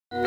Mboten.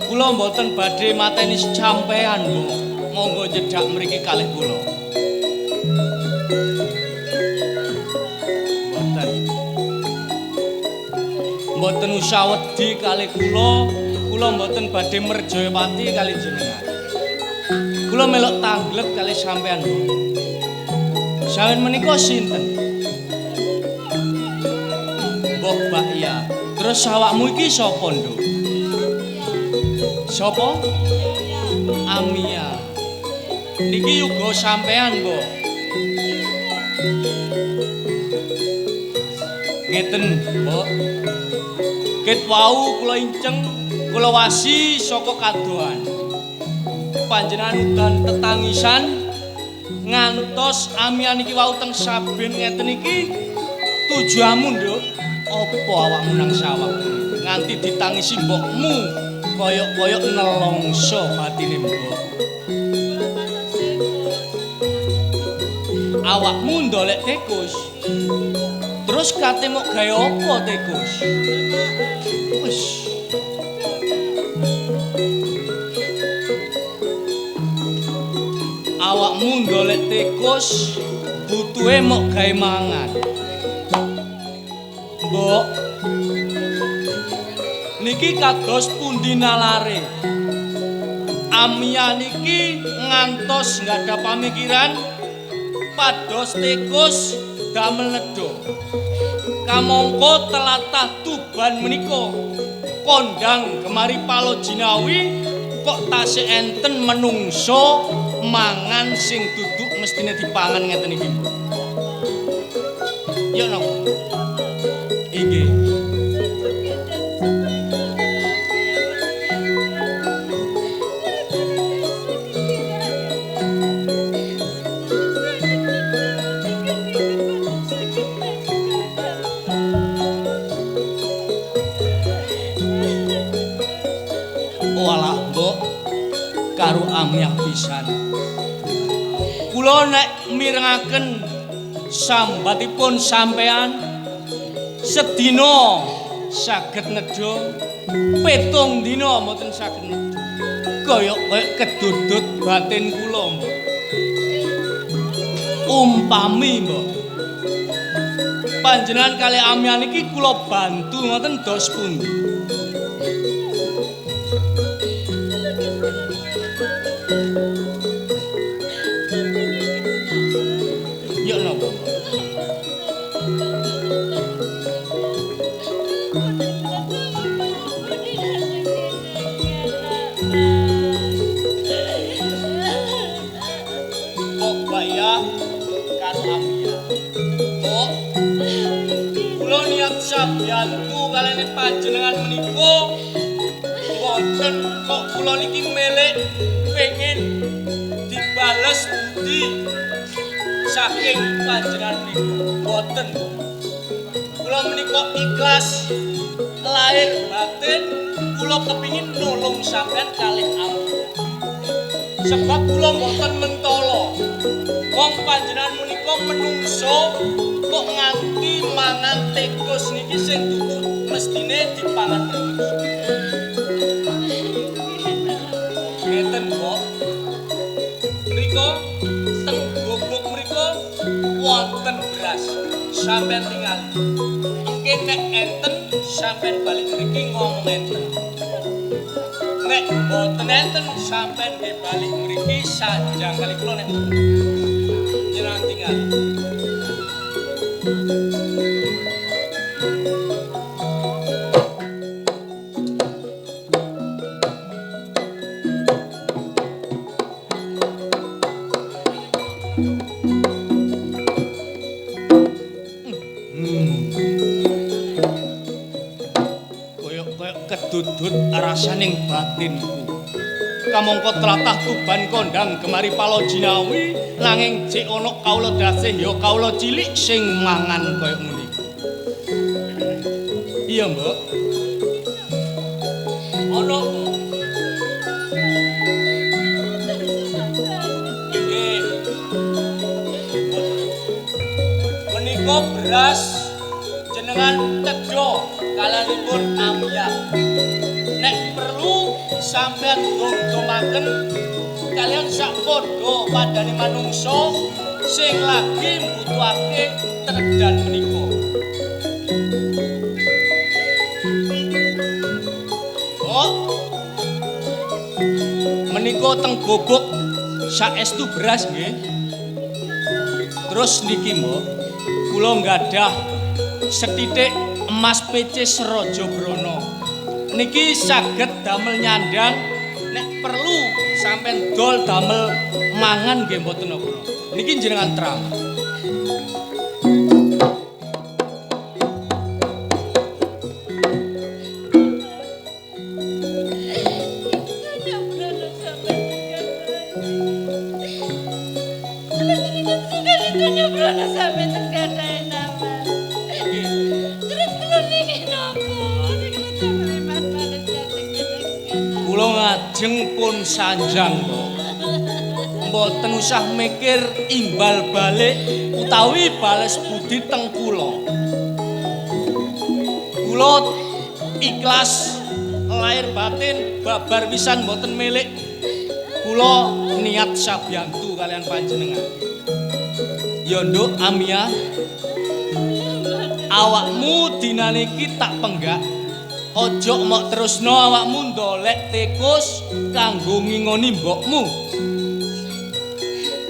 Kula mboten badhe mateni sampean, Bu. Monggo nyedak mriki kalih kula. Mboten. Mboten usah wedi kalih kula. Kula mboten badhe merjayapati kalih jenengan. Kula melok tanglet kalih sampean, Bu. Sampean menika sinten? Mbok Bakya. Terus awakmu iki sapa, Nduk? Sapa? Amia. Niki uga sampean, Mbok. Ngeten, Mbok. Ket wau kula inceng, kula wasi saka kadohan. Panjenengan udan tetangisan ngantos Amia niki wau teng sabin ngeten iki tujuanmu, Nduk. Apa awakmu nang sawah nganti ditangisi mbokmu koyok-koyok nelongso batine mbok. Awakmu ndolek tikus. Terus kate mok gawe apa tikus? Wis. Awakmu ndolek tikus butuhe mok gawe mangan. Mbok, niki kados pundi nalare? Amia niki ngantos nggadhah pamikiran pados tikus damel nedha. Kamangka telatah Tuban menika kondang gemari palo jinawi kok tasih enten menungso mangan sing duduk mestine dipangan ngeten iki. Ya napa? Inggih. Walah, Mbok, karo Amiyah pisan. Kula nek mirengaken sambatipun sampean sedina saged nedha, 7 dina mboten saged nedha. Kaya-kaya kedudut batin kula, Mbok. Umpami, Mbok, panjenengan kalih Amiyah niki kula bantu ngoten dos pundi? Ya napa? Kok Bayah karo Amiyah. Kok Kula niat sabiyantu kaliyan panjenengan menika mboten kok kula niki melek pengin dibales budi saking panjenengan menika. Mboten. Kula menika ikhlas lahir batin, kula kepingin nulung sampean kalih ampun. Sebab kula mboten mentala. Wong panjenengan menika menungso kok nganti mangan tikus niki sing dudu mestine dipangan menungso. Ngeten kok. Mriko teng gobok mriko wonten beras. Sampeyan tingali. Engke nek enten sampeyan balik mriki ngomong enten. Nek mboten enten sampeyan nggih balik mriki sanjang kali kula nek jenengan tingali. Kedudut rasaning batinku. Kamangka tlatah Tuban kondang gemari Palojinawi nanging jek ana kawula dasih ya kawula cilik sing mangan kaya ngene iku. Iya, Mbok. Ana kok. Nggih. Menika beras jenengan tedha kalanipun amyah. Nek perlu sampeyan dom-domaken kalian sak padha padane manungsa sing lagi mbutuhake tedhan menika. Oh. Menika teng gobok saestu beras nggih. Terus niki, Mbok, kula nggadah sethithik emas pecis Raja Brana. Niki saged damel nyandang, nek perlu sampeyan dol damel mangan nggih mboten napa-napa. Niki jenengan terang. Kula ngajeng pun sanjang, Mbok. Mboten usah mikir imbal balik utawi bales budi teng kula. Kula ikhlas lahir batin babar pisan mboten milik. Kula niat sabiyantu kalian panjenengan. Ya Nduk Amia, awakmu dinane iki tak penggak. Ojo mok terusno awakmu ndolek tikus kanggo ngingoni mbokmu.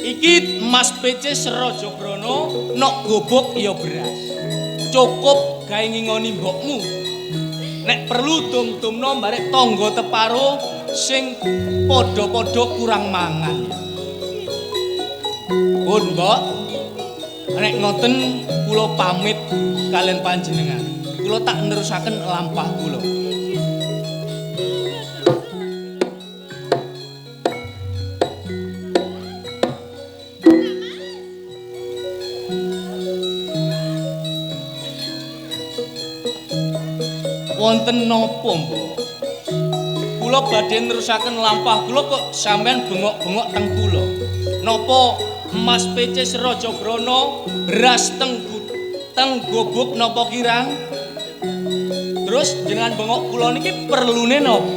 Iki emas pecis Raja Brana nok gobok ya beras. Cukup gawe ngingoni mbokmu. Nek perlu dum-dumno barek tangga teparo sing padha-padha kurang mangan. Pun, Mbok. Nek ngoten kula pamit kalian panjenengan. Kula tak nerusaken lampah kula. Wonten napa, Mbok? Kula badhe nerusaken lampah kula kok sampean bengok-bengok teng kula. Napa emas pecis Raja Brana beras teng gobok napa kirang? Terus jenengan bengok kula niki perlune napa?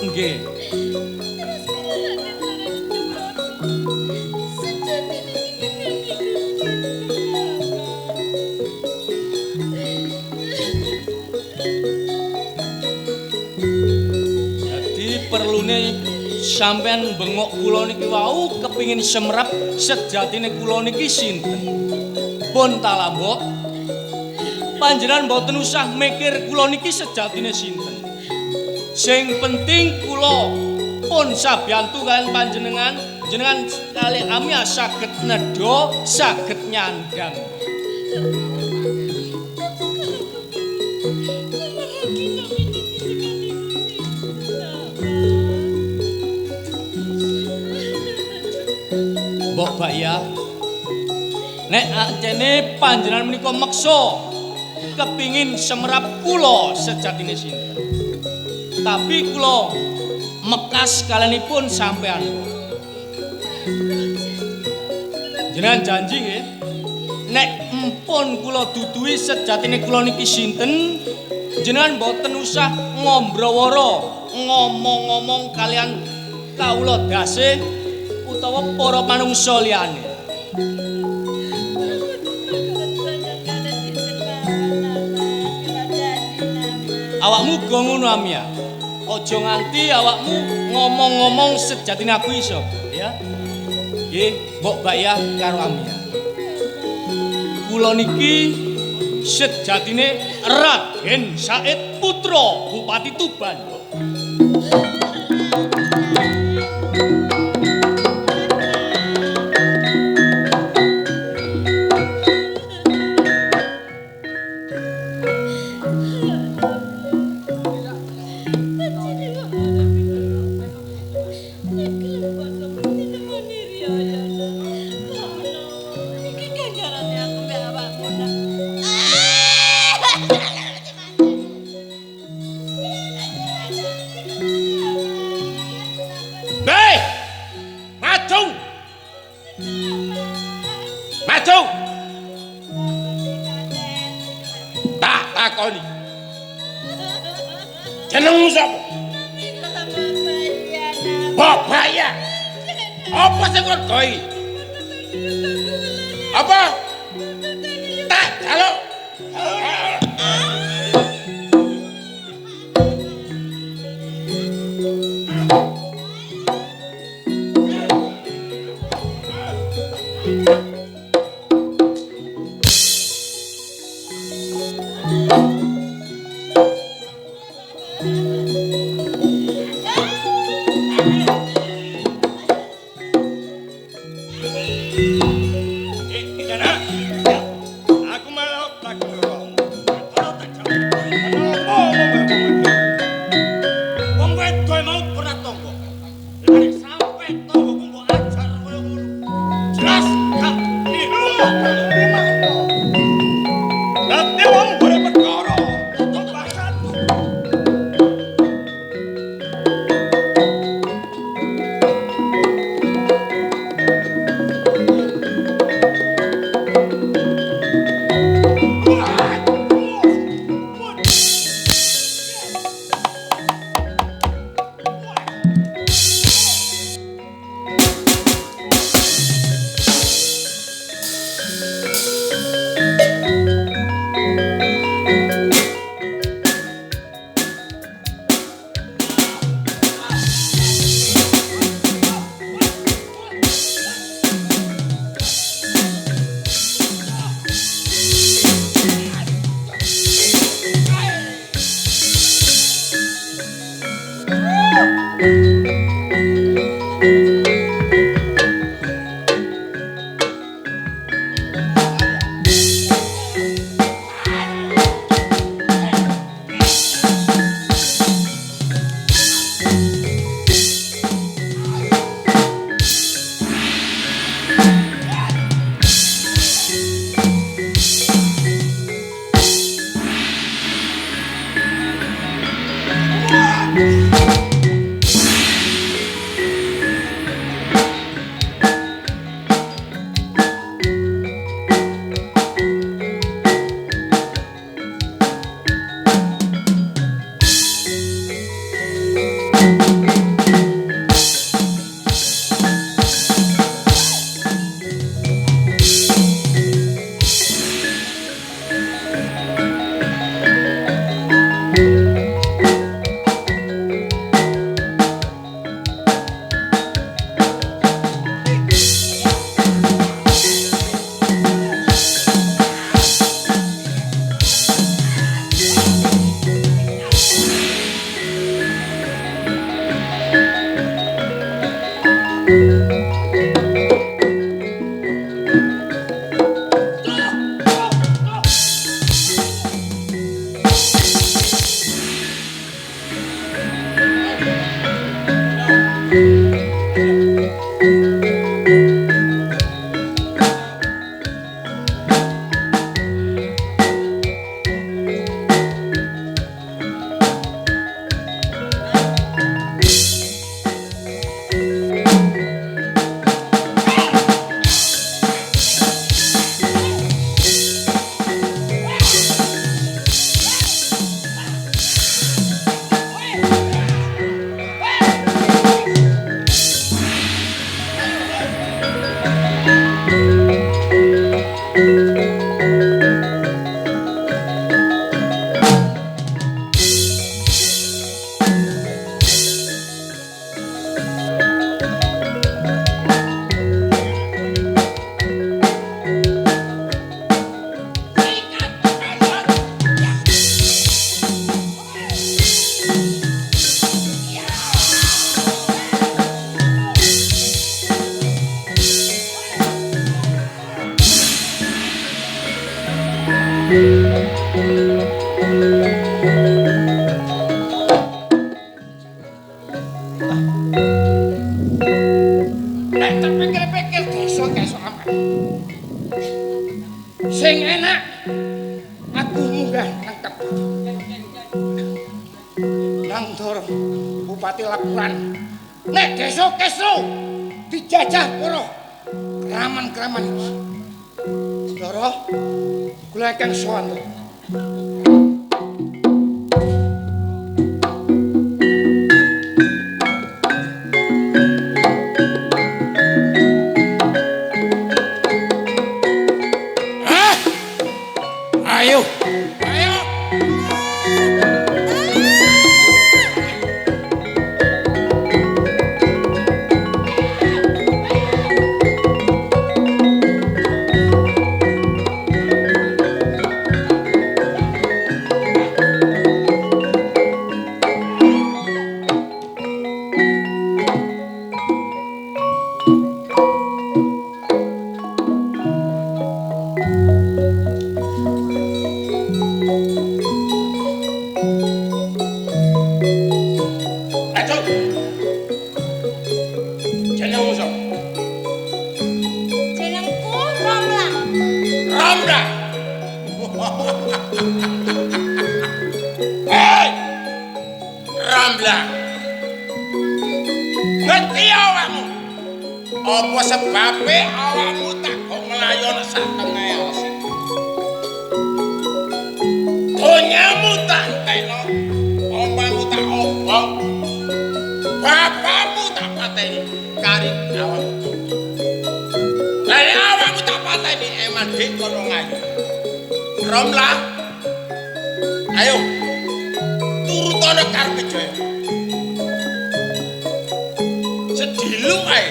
Nggih. Jadi perlune sampean bengok kula niki wau kepingin semerap sejatine kula niki sinten. Pun ta lah, Mbok. Panjenengan mboten usah mikir kula niki sejatine sinten. Sing penting kula pun sabiyantu kalian panjenengan, Jenengan kali Amia saged nedha, saged nyandang. Mbok Bakya, nek ancene panjenengan menika meksa kepingin semerap kula sejatine sinten. Tapi kula mekas kalianipun sampean. Jenengan janji nggih, nek empun kula duduhi sejatine kula niki sinten, jenengan mboten usah ngombrowara, ngomong-ngomong kalian kawula dase utawa para manungsa liyane. Awakmu uga ngono Amia. Aja nganti awakmu ngomong-ngomong sejatine aku iso, ya. Nggih, Mbok Bakya karo Amia. Kula niki sejatine Raden Said putra Bupati Tuban. Jenengmu sapa? Mbok Bakya. Apa sing rega iki? Apa? Tak jaluk. Nek tak pikir-pikir desa keso aman. Sing enak aku munggah nang kebon. Nang Ndoro Bupati laporan. Nek desa Kesro dijajah para kraman-kraman iki. Ndoro kula ingkang sowan. Ayo, ayo. Ngerti awakmu? Apa sebabe awakmu tak kok nglayon sak tengahe alas? Donyamu tak entekno, omahmu tak obong, bapakmu tak pateni, kari awakmu. Lah awakmu tak pateni eman dik kono ngayu. Romlah. Ayo. Turutono karepe Jaya. Sedilu ae.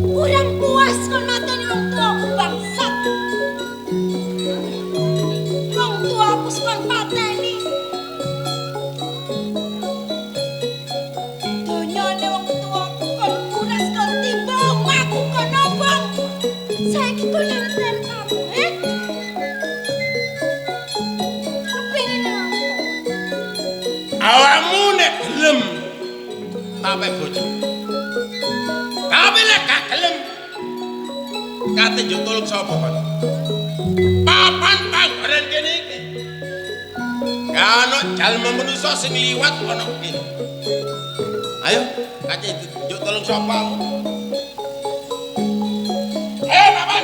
Kurang puas kon mateni wong tuaku bangsat. Wong tuaku kon pateni. Donyane wong tuaku kon kuras kon timba omahku kon obong. Saiki kon nenten kamu, eh? Kepingin apa? Awakmu nek gelem tak bojo. Tapi nek gak gelem kate njuk tulung sapa kon? Papan panggonan kene iki. Gak ono jalma manusa sing liwat ana kene. Ayo, kate njuk tulung sapa? Ayo papan.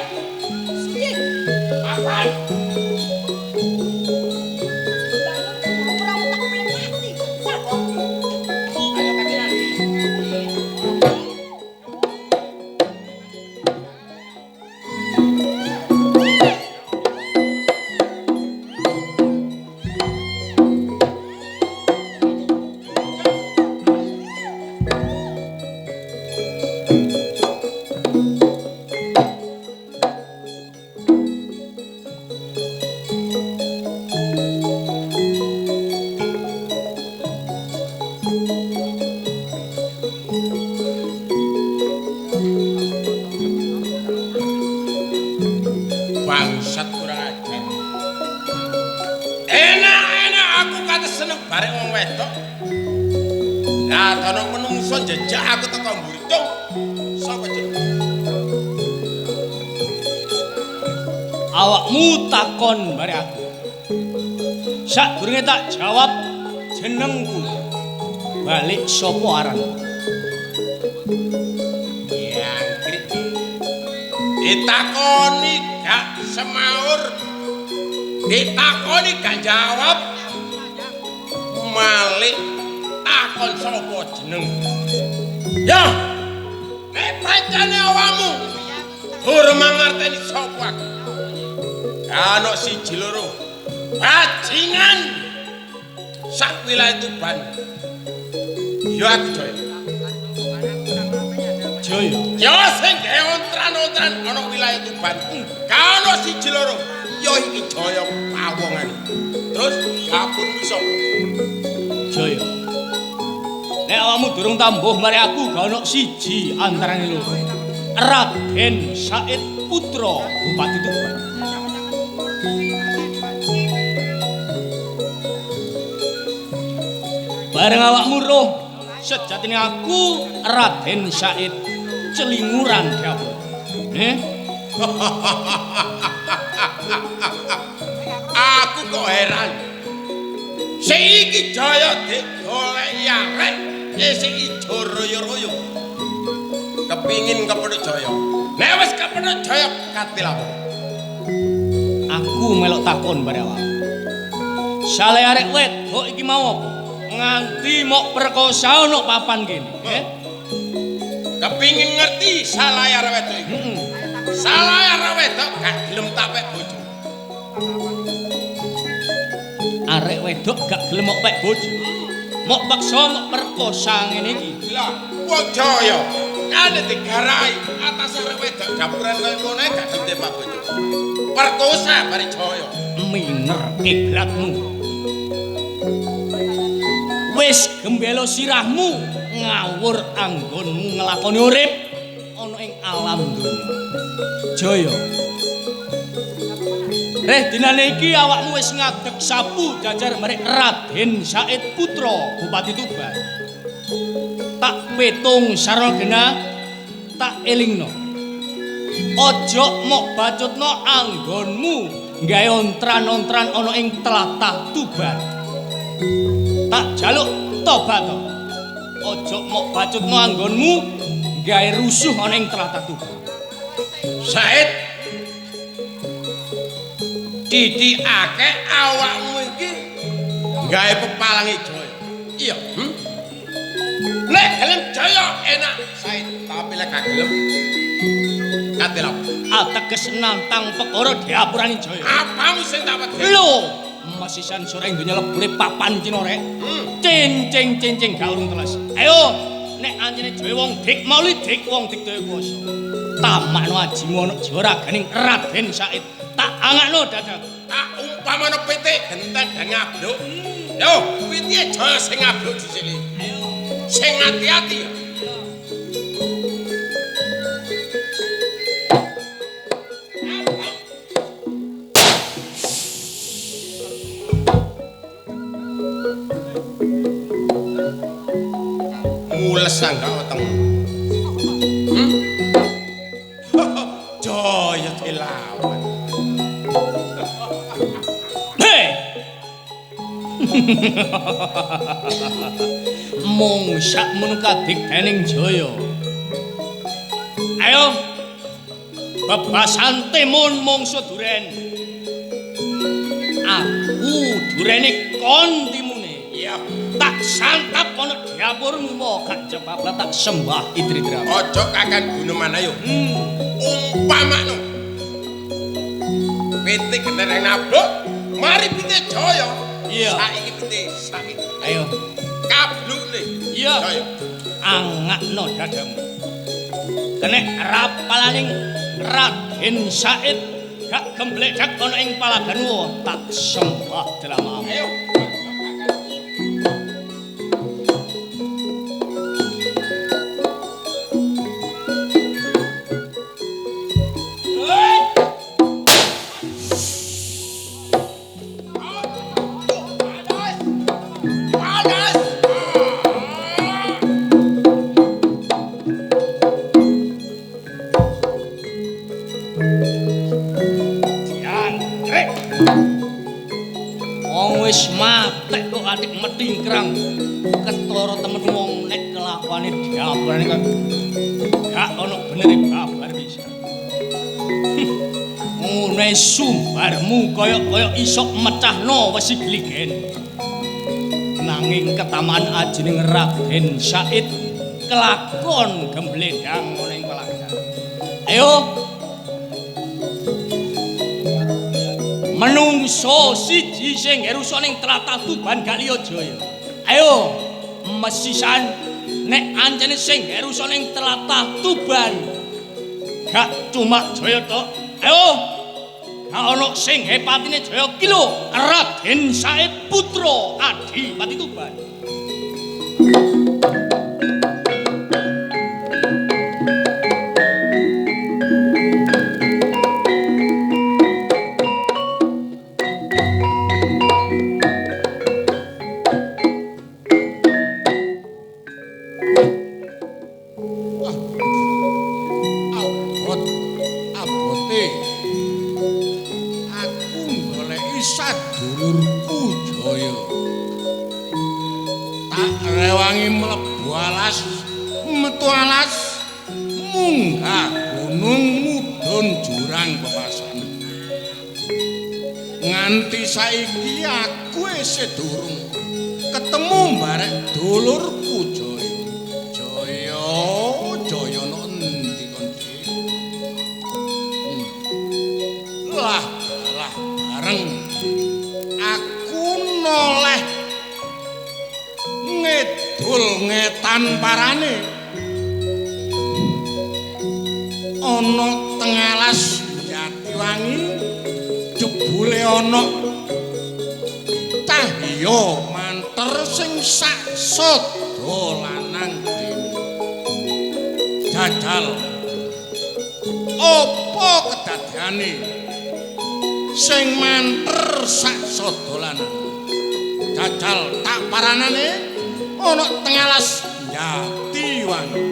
Siji. Papan. Ayo kate nanti. Bangsat kurang ajar. Enak-enak aku kate seneng bareng wong wedok. Lah ana menungso njejak aku teko mburi. Cung. Sapa jeneng? Awakmu takon bare aku. Sadurunge tak jawab jenengku. Balik sapa aran? Yangkrik. Ditakoni gak semaur. Ditakoni gak jawab. Malik takon sapa jeneng. Ya. Nek pancene awakmu durung mangerteni sapa aku. Ana siji loro. Bajingan sak wilayah Tuban. Ya aku Jaya. Jaya. Ya sing gawe ontran-ontran ana wilayah Tuban. Ka ana siji loro. Ya iki Jaya Pawongan. Terus dapurmu sapa? Jaya. Nek awakmu durung tambuh mari aku gak ana siji antarane loro. Raden Said Putra Bupati Tuban. Bareng awakmu roh sejatine aku Raden Said celinguran dapur. Eh? Aku kok heran. Sing iki Jaya digoleki arek, sing ijo royo-royo. Kepingin kepethuk Jaya. Nek wis kepethuk Jaya katil apa? Aku melok takon bare awakmu. Sale arek wedok iki mau apa? Nganti mok perkosa ono papan kene, eh? Kepingin ngerti salah arek wedok iki. Heeh. Salah arek wedok gak gelem tapek bojo. Arek wedok gak gelem mok pek bojo. Mok paksa mok perkosa ngene iki. Lah, wong Jaya kane digarai atas arek wedok dapuran kaya ngono gak gelem tepak bojo. Perkosa bare Jaya. Miner kiblatmu. Wis gembelo sirahmu ngawur anggonmu nglakoni urip ana ing alam donya. Jaya. Reh dinane iki awakmu wis ngadeg sapu jajar marek Raden Said Putra Bupati Tuban. Tak petung sarana genah tak elingno. Aja mok bacutno anggonmu gawe ontran-ontran ana ing tlatah Tuban. Tak jaluk tobat to. Aja mok bacutno anggonmu gawe rusuh ana ing tlatah Tuban. Said didikake awakmu iki gawe pepalange Jaya. Iya, hm? Nek gelem Jaya enak, Said, tapi lek gak gelem katil apa? Ateges nantang perkara diapurane Jaya. Apamu sing tak wedeni? Lho, masisan sore ing donya lebure papan Cina rek. Cincing cincing gak urung teles. Ayo, nek ancene Jaya wong dik mauli dik wong dik daya kuwasa. Tamakno ajimu ana joraganing Raden Said. Tak angakno dadaku. Tak umpamane pitik genten dan ngabluk. Yo, pitike Jaya sing ngabluk disini. Ayo. Sing ati-ati ya. Mules enggak weteng. Jaya dilawan. Hei. Mung sakmono kadigdaning Jaya. Ayo. Bebasan timun mungsu duren. Aku durene kon timune. Iya. Tak santap ana dapurmu mo gak jebabla tak sembah idri-drama. Aja kakan guneman ayo. Umpamakno. Pitik gendereng nabluk, mari pitik Jaya. Iya. Saiki pitik saiki. Ayo. Kablukne. Iya. Jaya. Angakno dadamu. Kenek rapalaning Raden Said gak gemblek ana ing palaganmu tak sembah dramamu. Ayo. Jangkrik. Wong wis matek kok atik metingkrang. Ketara temen wong nek kelakuane diabrane kok gak ono benere babar bisa. Ngene sumbarmu kaya-kaya iso mecahno wesi gligen. Nanging ketaman ajining Raden Said kelakon gemblendang ana ing palagan. Ayo. Menungso siji sing ngerusak ning tlatah Tuban gak liya Jaya. Ayo mesisan nek ancene sing ngerusak ning tlatah Tuban gak cuma Jaya tok. Ayo gak ono sing hepatine Jaya ki lho Raden Said putra Adipati Tuban. Abot abote aku goleki sadulurku Jaya. Tak rewangi mlebu alas metu alas munggah gunung mudhun jurang pepasan. Nganti saiki aku isih durung ketemu barek dulurku Jaya. Jaya, Jaya nok endi kon, Dik? Lah, lah bareng aku noleh ngidul ngetan parane. Ana teng alas Jatiwangi jebule ana cahya manter sing sak sada lanang dene. Jajal apa kedadeane sing manter sak sada lanang? Jajal tak paranane ana teng alas Jatiwangi.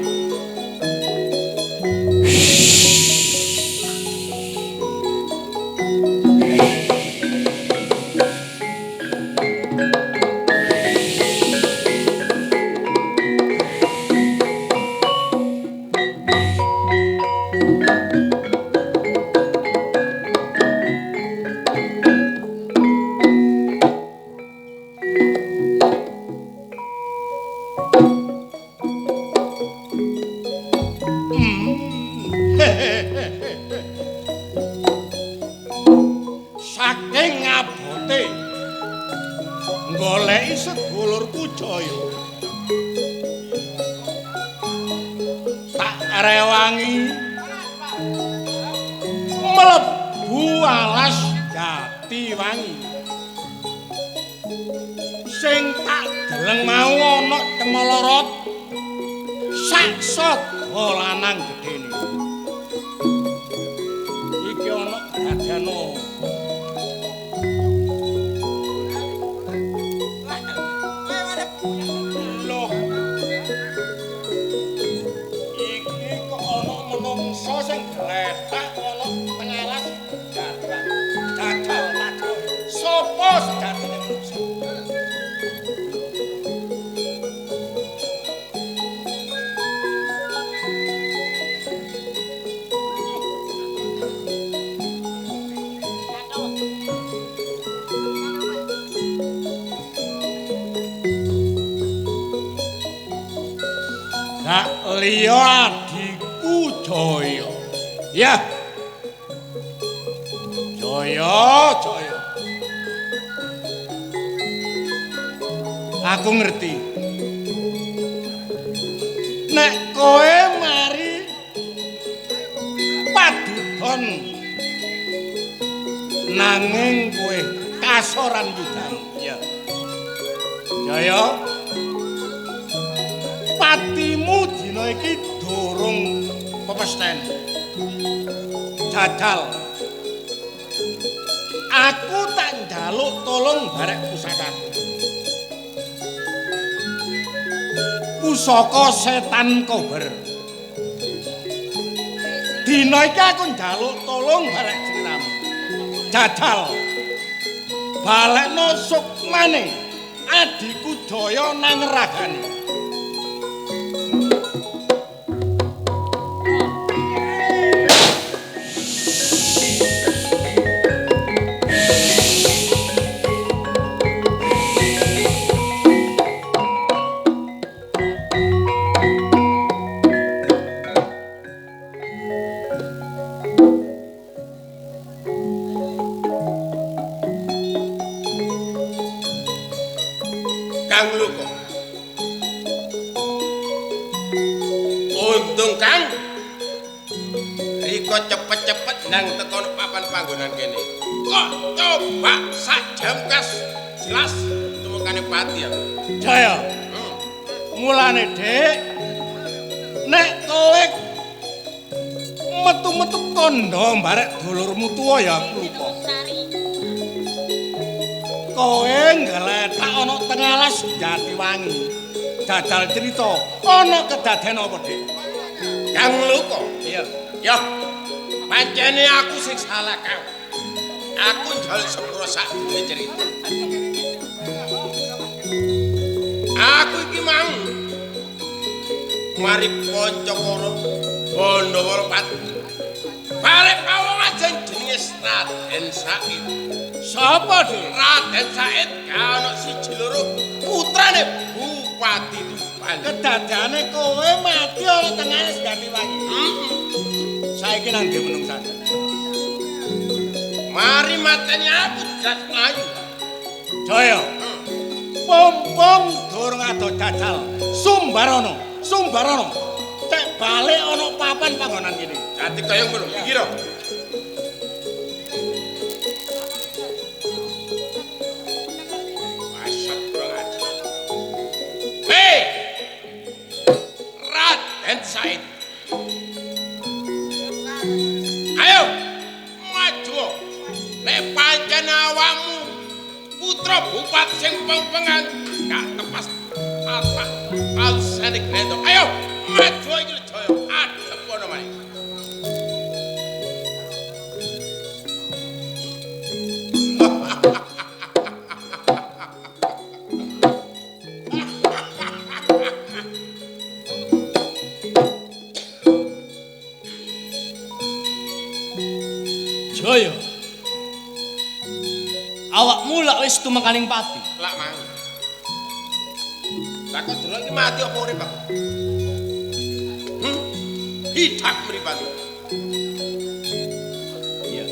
Saking abote goleki sedulurku Jaya. Tak rewangi mlebu alas Jatiwangi. Sing tak deleng mau ana cemolorot sak sada lanang gedene. Iki ana kedadean apa? Loh. Iki kok ana menungsa sing gletak ana teng alas Jatiwangi. Jajal takon, sapa sejatine menungsa? Gak liya adhiku Jaya. Ya. Jaya, Jaya. Aku ngerti. Nek kowe mari padudon nanging kowe kasoran yudan. Ya. Jaya. Patimu dina iki durung pepesten. Jajal. Aku tak njaluk tolong barek pusakaku. Pusaka setan kober. Dina iki aku njaluk tolong barek sliramu. Jajal. Balekno sukmane adhiku Jaya nang ragane. Kang Luka. Untung Kang Riko cepet-cepet nang teko papan panggonan kene. Kok coba sak jam kas jelas tumekane pati aku. Jaya. Mulane, Dik, nek kowe metu-metu kandha mbarek dulurmu tuwa ya Luka. Kowe nggletak ana teng alas Jatiwangi. Jajal crita ana kedaden apa, Dik? Kang Luka. Iya. Ya. Pancene aku sing salah, Kang. Aku njaluk sepuro sak duwe cerita. Aku iki mau mari Pancakara Bandawara Pati. Barek pawong ajeng jenenge Raden Said. Sapa, Dik? Raden Said gak ono siji loro putrane Bupati Tuban. Kedadane kowe mati ana teng alas Jatiwangi. Saiki nang ndi menungsane? Mari mateni aku jelas mlayu. Jaya. Pompong durung ado jajal. Sumbarono, Sumbarono. Cek balik ana papan panggonan kene. Dadi kaya ngono iki lho. Masak kurang ajar. Hei! Raden Said. Ayo, maju. Nek pancen awakmu putra bupati sing pengpengan gak tepas tatak alusane glendong. Ayo, maju iki lho Jaya. Adep ana wae. Jaya. Awakmu lak wis tumekaning pati. Lak mang. Lah kok delok iki mati apa urip aku? Hidak mripatku. Iya.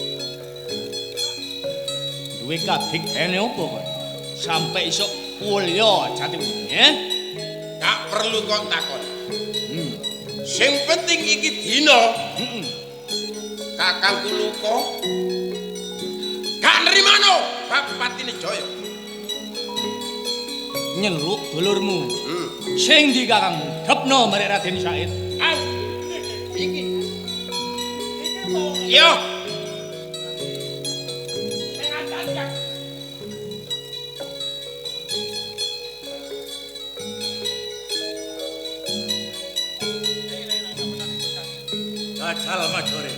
Duwe kabigdene opo kok? Sampai iso mulya jatimu, eh? Gak perlu kon takon. Sing penting iki dina. Kakangku Luka gak nerimano bab patine Jaya. Nyeluk dulurmu. Sing ndi kakangmu? Gepno marek Raden Said. Kang iki. Yo. Sing acan Kang. Jajal majore.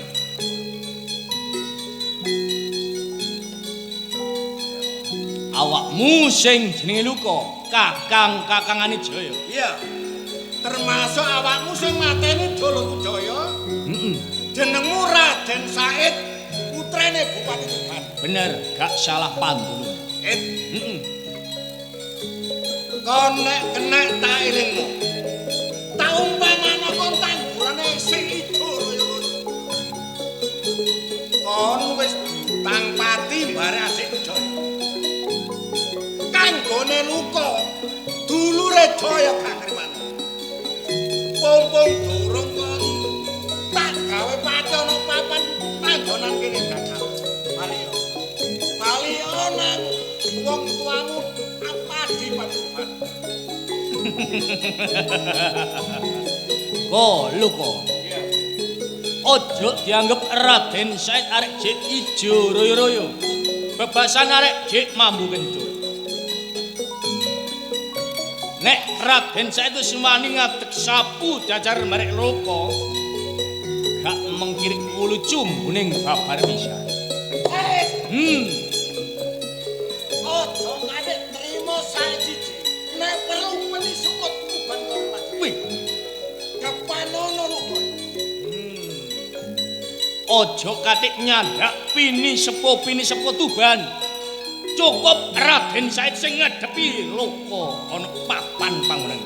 Awakmu sing jenenge Luka, kakang-kakangane Jaya. Iya. Termasuk awakmu sing mateni dulurku Jaya. Heeh. Jenengmu Raden Said, putrane Bupati Tuban. Bener, gak salah pandulu. Heeh. Kon nek kena tak elingno. Tak umpamano kon tanggurane sing ijo royo-royo. Kon wis tang pati barek adikku Jaya. Kanggone Luka, dulure Jaya gak nrimano. Pompong durung kon tak gawe pati ana papan panggonan kene jajal. Bali yo. Bali yo nang wong tuamu apadi patuban. Ko Luka. Iya. Ojo dianggep Raden Said arek jek ijo royo-royo. Bebasan arek jek mambu kencur. Nek Raden Said wis wani ngadeg sapu jajar marek Luka, gak mengkirik wulu cumbuning babar pisan. Aja nganti trimo sae siji. Nek perlu meni sukut uban kon maju. Wih, depanono lho. Aja katik nyandak pini sepo Tuban. Cukup Raden Said sing ngadepi loka ana papan panggonan.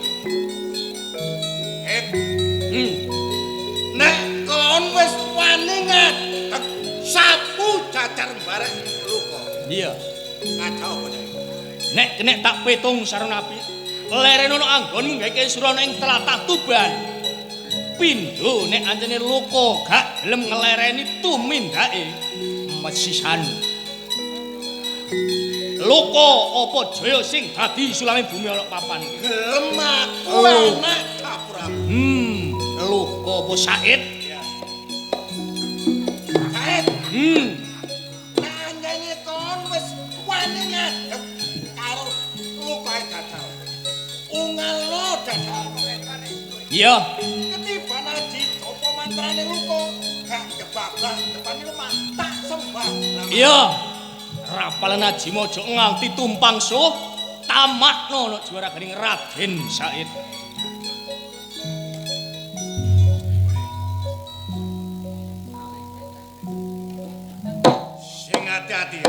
Nek kon wis wani ngadeg sapu jajar mbarek luka. Iya. Ngaca apa nek? Nek kenek tak petung sarana api, leren ana anggonmu gawe surana ing tlatah Tuban. Pindho nek ancene loka gak gelem nglereni tumindake mesisan. Loka apa jaya sing dadi sulame bumi ana papan iki. Gelem aku enak dapuramu. Loka apa Said? Said. Nek anjene kon wis wani ngadeg karo lukae dadal. Ungalno dadal. Iya. Ketiban aji apa mantrane luka gak kebablah depan lemah tak sembah. Iya. Rapalan aji mojo nganti tumpang suh tamakno ana juara garing Raden Said. Sing ati-ati.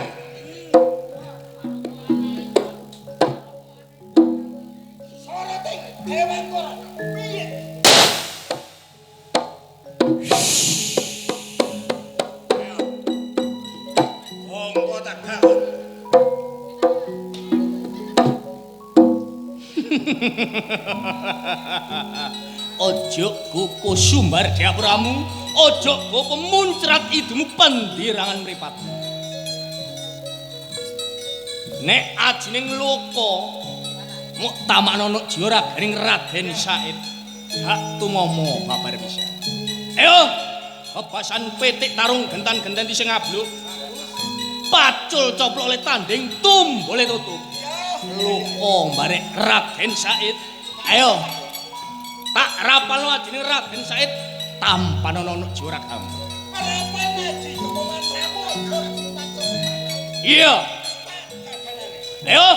Sorote dhewe kok piye? Monggo tak gaun. Ojo gopo sumbar dapuramu, ojo gopo muncrat idumu pendirangan mripat. Nek ajining loka mok tamakno nok jiwa garing Raden Said, hak tumomo babar pisan. Ayo, bebasan pitik tarung gentan-genten sing ngabluk. Pacul coplok oleh tanding tumbole tutup. Loka mbarek Raden Said. Ayo. Tak rapalno ajine Raden Said tampanono nok jiwa ragamu. Rapal aji kok mantramu aja. Iya. Ayo.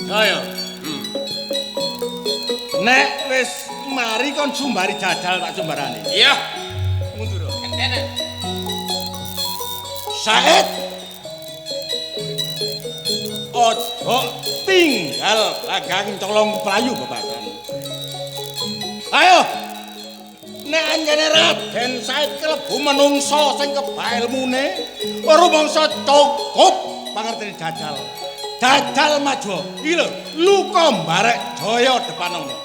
Ayo. Nek wis mari kon sumbari jajal tak sumbarane. Iya. Mundur. Kentene. Said. Ojo tinggal lagang colong playu bebasan. Ayo. Nek anjene Raden Said kelebu menungso sing kebak ilmune, rumangsa cukup pangertene jajal. Jajal maju. Iki lho, luka mbarek jaya depan ngono.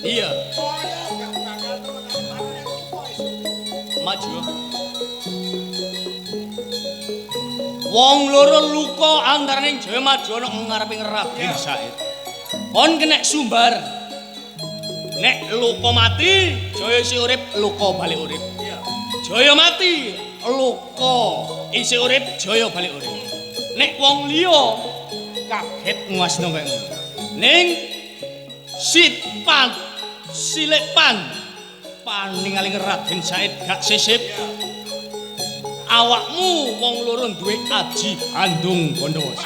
Iya. Maju. Wong loro luka antaraning Jaya Maju ana ngareping Raden Said. Kon kenek sumbar. Nek luka mati, Jaya isih urip, luka balik urip. Jaya mati, luka isih urip, Jaya balik urip. Nek wong liya kaget nguasno kaya ngono. Ning sipan silik pan paningaling Raden Said gak sisip. Awakmu wong loro duwe aji Bandung Bondowoso.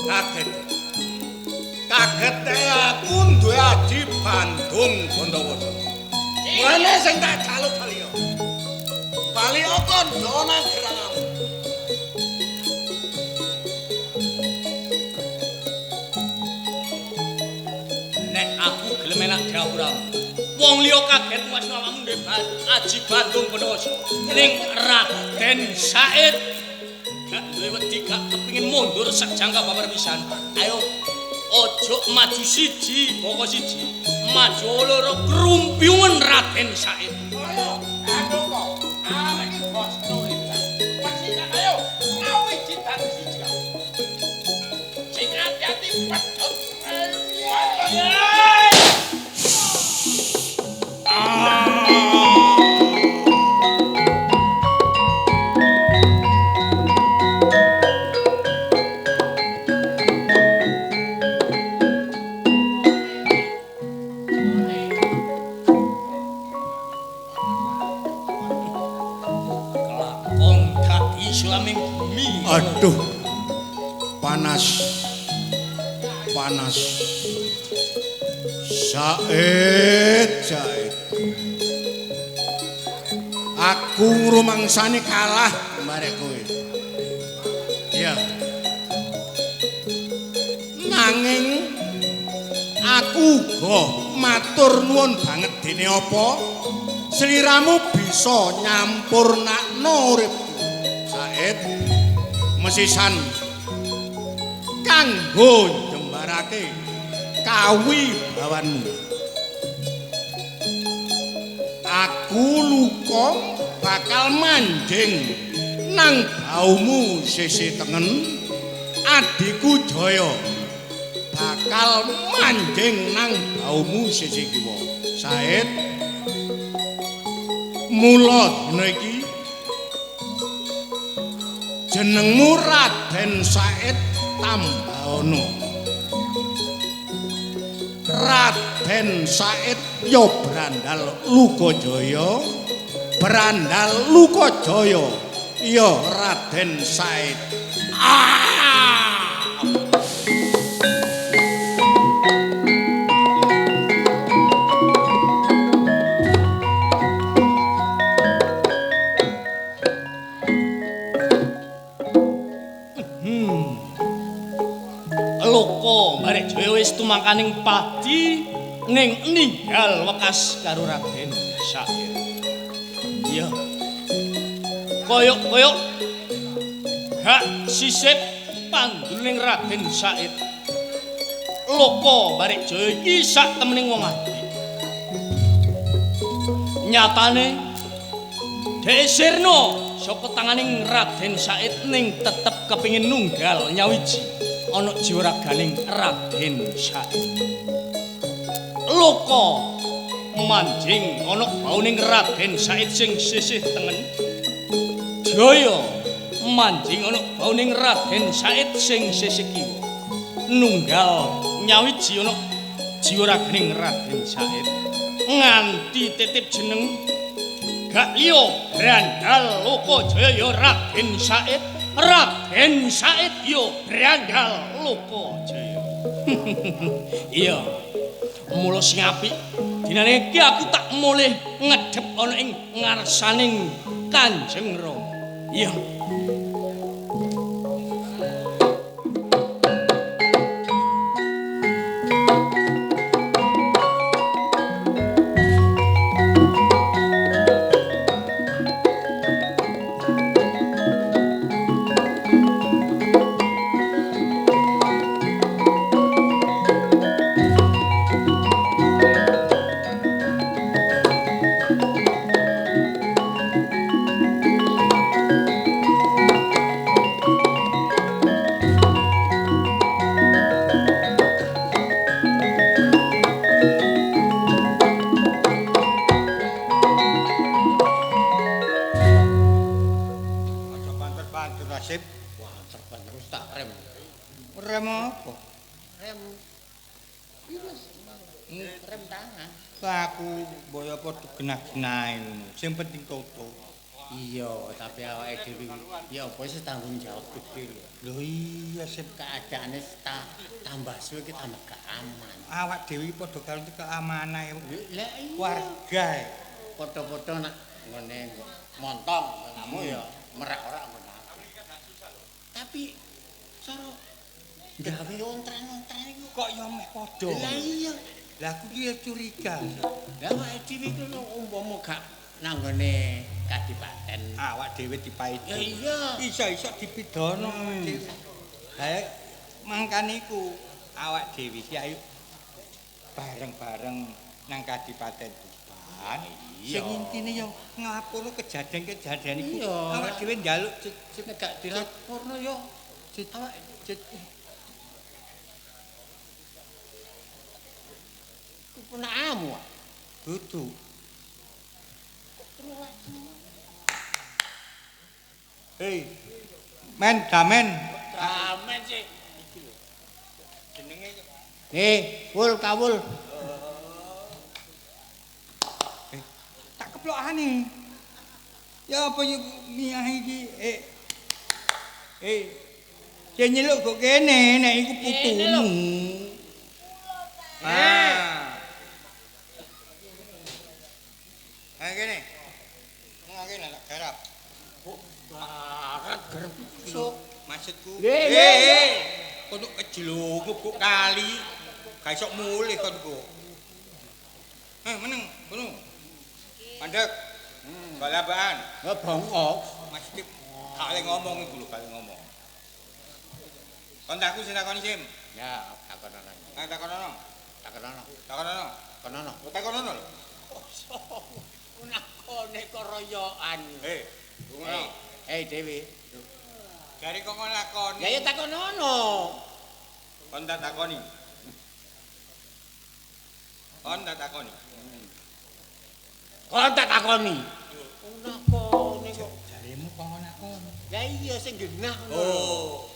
Kaget. Kaget aku duwe aji Bandung Bondowoso. Mulane sing tak jaluk bali yo. Bali kandha nang gerangamu. Nek aku gelem enak dapuramu. Wong liya kaget wasna awakmu duwe aji Bandung Bondowoso. Ning Raden Said gak duwe wedi, gak kepengin mundur sak jangka babar pisan. Ayo ojo maju siji, boko siji. Maju loro krumpyungen Raden Said. Ayo, aku kok. Arek iki bosno iki. Pasikan ayo. Ngawiji dadi siji. Sing ati-ati pedhot. Aduh, panas, panas. Said, Said. Aku ngrumangsani kalah marek kowe. Iya. Nanging aku uga matur nuwun banget dene apa sliramu bisa nyampurnakno uripku. Said, mesisan kanggo njembarake kawibawanmu. Aku luka bakal manjing nang baumu sisih tengen, adhiku Jaya bakal manjing nang baumu sisih kiwa. Said, mula dina iki jenengmu Raden Said Tambaono. Raden Said ya Brandal Lukajaya, Brandal Lukajaya ya Raden Said. Ah! Loko barek Jaya wis tumangkaning padi ning ninggal wekas karo Raden Said. Iya. Koyok-koyok gak sisip pandhuling Raden Said. Loko barek Jaya iki sak temening wong apik. Nyatane dhek sirna saka tanganing Raden Said ning tetep kepengin nunggal nyawiji ana jiwa raganing Raden Said. Loka manjing ana bauning Raden Said sing sisih tengen. Jaya manjing ana bauning Raden Said sing sisih kiwa. Nunggal nyawiji ana jiwa raganing Raden Said. Nganti titip jeneng gak liya Brandal Loka Jaya ya Raden Said. Raden Said yo Brandal Lokajaya. Iya. Mula sing apik dinane iki aku tak mulih ngedhep ana ing ngarsaning Kanjeng Rama. Iya. Aku mbok apa genah-genahe ngono. Sing penting toto. Iya, tapi awake dhewe ya apa sih tanggung jawab gede lho. Lho iya sip keadaane tambah suwe iki tambah gak aman. Awak dhewe padha karo keamanan Lah iya. Warga. Padha-padha nak ngene montong kamu ya merak-orak ngono. Tapi cara gawe ontran-ontran iku kok ya meh padha. Lah iya. Lah aku ki ya curiga. Lah awake dhewe iki umpama gak nang nggone kadipaten awak dhewe dipaido. Ya iya. Iso-iso dipidana dhewe. Lah mangkane iku awak dhewe iki ayo bareng-bareng nang kadipaten Tuban. Sing intine yo nglaporno kejadian-kejadian iku. Awak dhewe njaluk nek gak dilaporno yo awak ku punakamu. Dudu. Hei. Men damen. Damen sih. Iki lho. Jenenge wul kawul. Tak keplokane. Ya apa yo miyah iki? Sing nyeluk kok kene nek iku putumu. Ah. Ha kene. Ngene tak garap. Barat garap sok maksudku. Kono kejelungup kok kali. Gak iso mulih kon kok. Meneng kono. Mandek. Balabaan. Ha bongkok. Maksudku gak oleh ngomong iku lho, gak oleh ngomong. Kon takku sing takoni Sim. Ya, takonono. Takonono. Takonono. Takonono. Takonono. Takonono lho. Unakone koroyokan. Ngono. Dewi. Jare kok kon lakoni. Ya ya takonono. Kon tak takoni. Kon tak takoni. Kon tak takoni. Unakone kok jaremu kok lakoni. Lah iya sing genah ngono. Oh.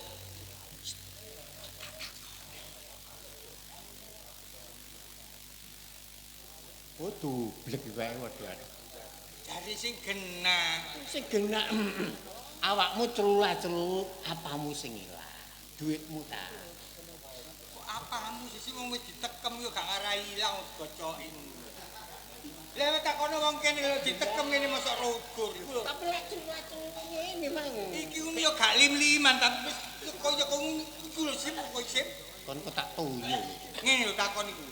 Oh, dublek wae waduh. Jare sing genah. Sing genah. Awakmu celula-celulu, apamu sing ilang? Duitmu ta? Kok apamu sih wong wis ditekem yo gak ngarai ilang gocoki. Lah takono wong kene lho ditekem ngene mosok rogur iku lho. Tapi lek celula-celulu ngene mang. Iki ngono yo gak lim-liman tapi wis kaya iku lho sip kok sip. Kon kok tak tuyu. Ngene lho takon iku.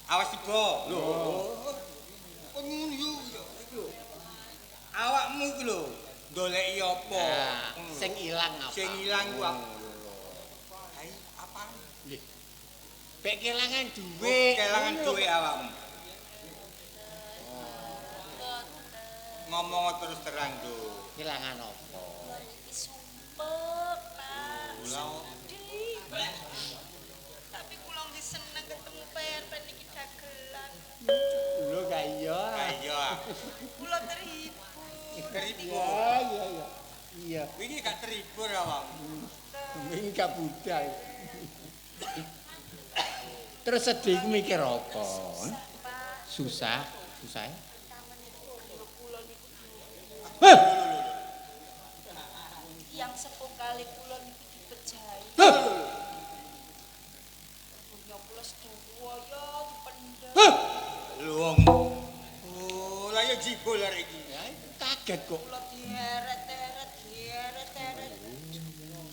Awas tiba. Lho. Kok ngono yo iku lho. Awakmu iku lho ndoleki apa? Sing ilang apa? Sing ilang ku apa? Apa? Nggih. Bek kelangan dhuwit. Kelangan dhuwit awakmu. Ngomong terus terang, Nduk. Kelangan apa? Iki sumpek, Pak. Tapi kula nggih seneng ketemu pen-pen iki dagelan. Lho gak iya. Gak iya. Kula terhibur. Terhibur. Iya, iya. Iya. Wingi gak terhibur awakmu. Wingi gak budal. Terus sedih iku mikir apa? Susah, susah. Heh. Yang sepuh kali kula niki dipejahi. Punya kula sedoyo dipendhem. Lho wong. Oh, lah ya jibol arek iki. Kaget kok. Kula dieret-eret, dieret-eret.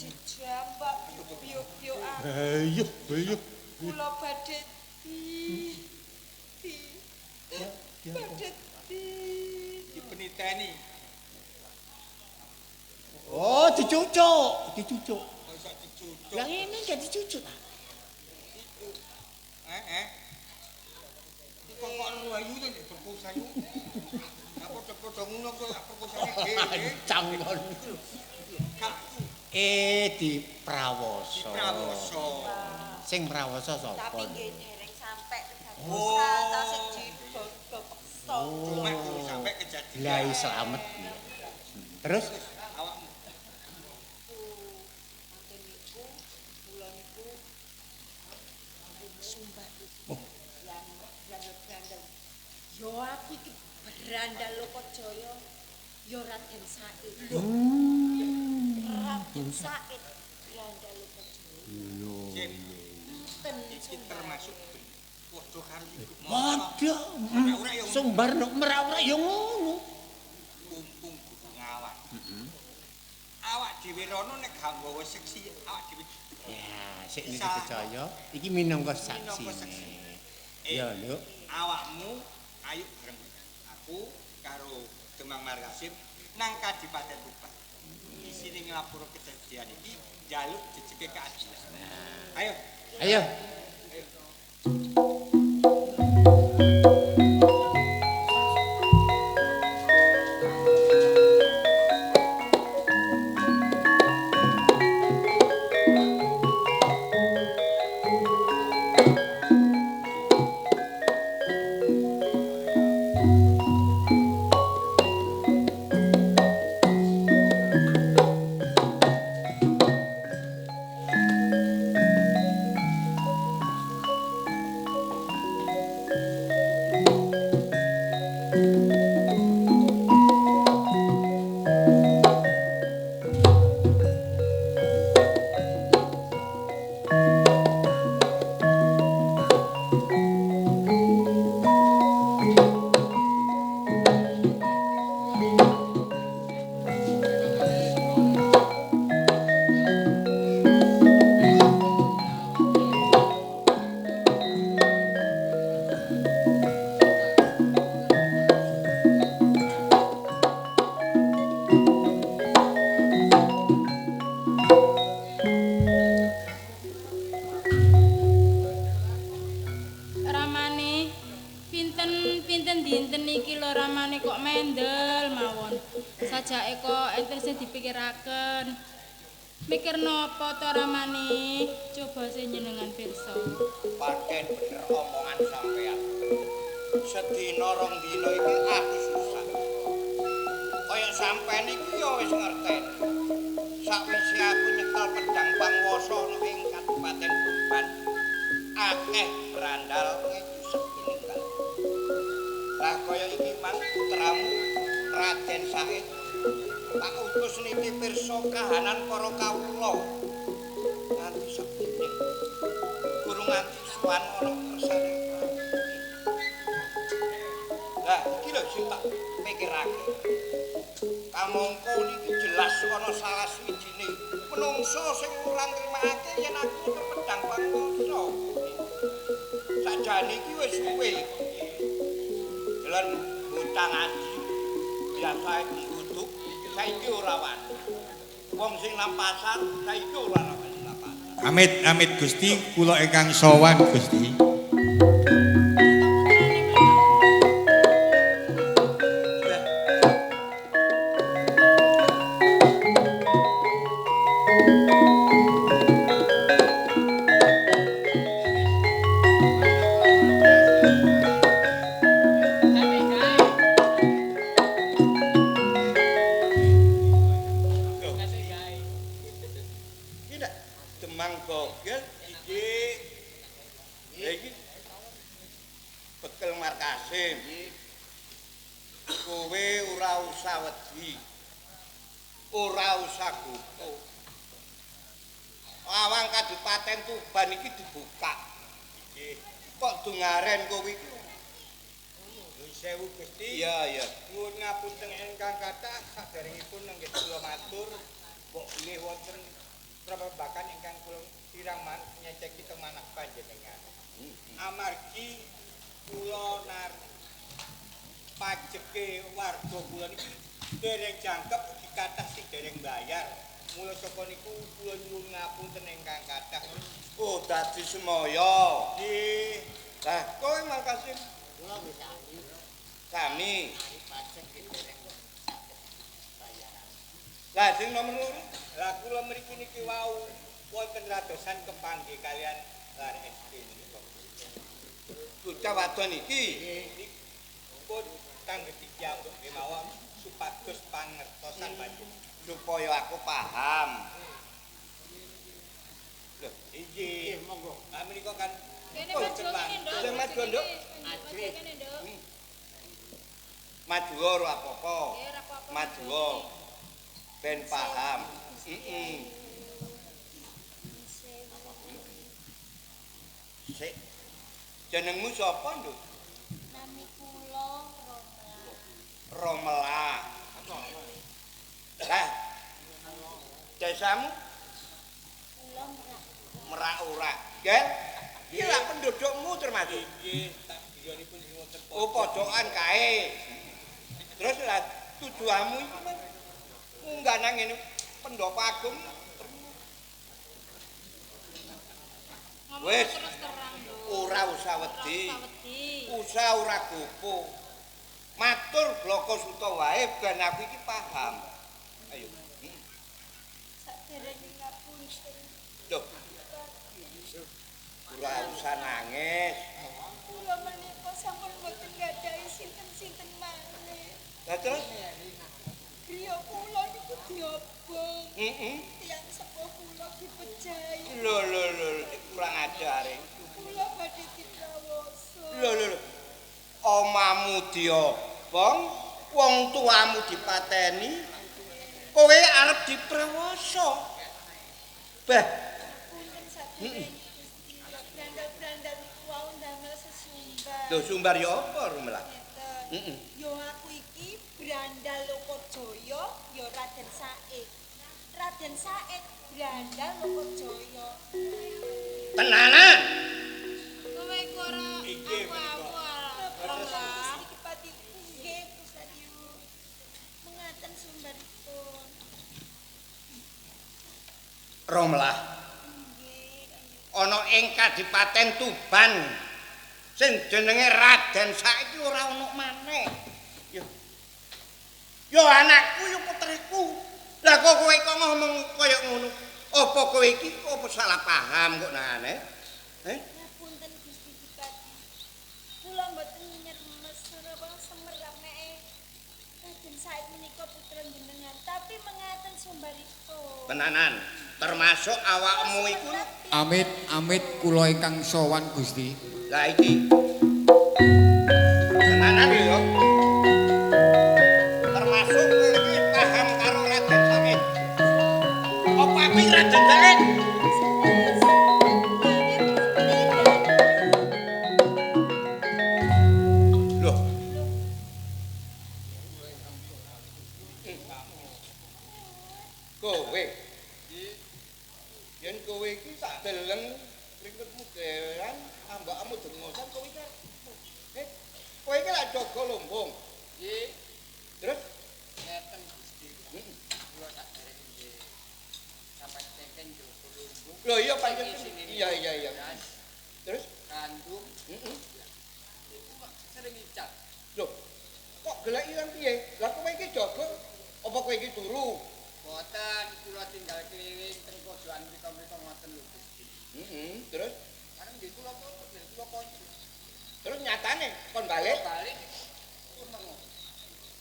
Dijambak biuk-biukan. Ayo, ayo. Kula badhe di badhe di dipeniteni. Oh, dicucuk, dicucuk. Kok iso dicucuk? Lah ngene gak dicucuk ta? Iki kok ayu to nek perkosa iku. Apa padha ngono kok perkosane dhewe. Cangkon. Gak Di Prawoso. Di Prawoso. Sing Prawoso sapa? Tapi nggih dereng sampe kedadosan ta sing dipeksa. Cuma durung sampe kejadian. Lah slamet. Terus awakmu mantun niku kula niku sumbat. Oh. Brandal-brandal. Yo aku iki berandal Lokajaya. Ya Raden Said. Raden Said Brandal Perjaya. Iki termasuk padha karo iku. Padha. Sumbar nok merak-merak ya ngono. Mumpung kudu ngawak. Awak dhewe rono nek gak nggawa seksi awak dhewe. Ya, sik niki percaya, iki minangka saksine. Ya, Nduk. Awakmu ayo bareng aku karo Demang Markasim nang Kadipaten Tuban. Isine nglapor kejadian iki njaluk jejeke keadilan. Ayo. Ayo. Dipikiraken. Mikir napa to ramane? Coba sing jenengan pirsa. Pancen bener omongan sampean. Sedina rong dina iki aku susah. Kaya sampean iki ya wis ngerteni. Sakwise aku nyekel pedang pangwasa ana ing Kabupaten Tuban, akeh brandal ngejusep tininggal. Lah kaya iki mang putramu Raden Said tak utus niki pirsa kahanan para kawula nganti sakjane durung nganti sowan ana kersane. Lah iki lho sing tak pikirake. Kamangka niki jelas ana salah swijine menungsa sing ora nrimakake yen aku nyekel pedang pangwasa. Sakjane iki wis suwe. Jalan bocah ngaji biasae nguduk saiki ora wani. Wong sing nang pasar saiki ora wani nang pasar. Amit amit Gusti, kula ingkang sowan Gusti. Semaya. Nggih. Lah kowe Markasim? Kula nggih sami. Sami. Pajak dereng saged bayaran. Lah sing nomor loro? Lah kula mriki niki wau wonten radosan kepanggih kalian lar SD niku. Bocah wadon iki. Nggih. Pun tanggeti piyambak kemawon supados pangertosan panjenengan supaya aku paham. Lho, inggih, monggo. Ah menika kan kene maju kene, Nduk. Sing maju, Nduk. Kene, Nduk. Maju ora apa-apa. Nggih, ora apa-apa. Maju. Ben paham. Heeh. Sik. Jenengmu sapa, Nduk? Nami kula Romla. Romela. Lah. Desamu Kula Merak. Merak-urak. Nggih. Iki lak pendudukmu termasuk. Nggih, tak griyonipun sing wonten Oh, pojokan kae. Terus lah tujuanmu iki men munggah nang ngene pendopo agung. Ngomong Wis. terus terang, Nduk. Ora usah wedi. Ora usah wedi. Usah ora gopo. Matur bloko suta wae ben aku iki paham. Ayo. Saderenge ngapunten. Loh. Ora usah nangis. Kula menika sampun mboten gadhahi sinten-sinten malih. Lah terus Griya kula niku diobong. heeh. Tiyang sepuh kula dipejahi. Lho lho lho kurang ajare. Kula badhe diprawoso. Lho lho lho. Omamu diobong, wong tuamu dipateni, kowe arep diprawoso. Bah, Punten saderenge Gusti. Brandal-brandal niku wau ndamel sesumbar. lho sumbar ya apa Rumela? Ngeten. Heeh. Yo aku iki brandal Lokajaya ya Raden Said. Raden Said brandal Lokajaya. Tenanan. Kowe iku ora aku-aku ora Romla. Gusti Kepati nggih Pusadiyu. Mengaten sumberipun. Romlah Nggih. ana ing Kadipaten Tuban sing jenenge Raden saiki ora ana maneh. Yo. Yo anakku yo putriku. Lah kok kowe kok ngomong kaya ngono? Apa kowe iki apa salah paham kok nangane? Eh? Ngapunten Gusti Dipati. Kula mboten nyermes napa semerap meke Raden Said menika putra jenengan, tapi mengaten sumberipun. Tenanan, termasuk awakmu iku. Amit amit kula ingkang sowan Gusti. Lah iki. Tenanan yo. Termasuk kowe iki paham karo Raden Said. Apa aku iki Raden Said? Loh. Kowe. Yen kowe iki tak deleng ringketmu dhewean, ambakmu dengosan kowe iki. Eh, kowe iki lak jaga lumbung. Nggih, Terus ngeten Gusti. Kula saderenge nggih. Sampai tenten jogo lumbung. lho iya pancen. Isine Iya iya iya. beras, Terus Gandum heeh. iku kok sering ical. Lho, kok gelek ilang piye? Lah kowe iki jaga apa kowe iki turu? Boten kula tinggal keliling teng pojokan mriko-mriko ngoten lho Gusti. Heeh, terus Bareng nggih kula kok nggih kula konco. terus nyatane kon balik. Balik meneng.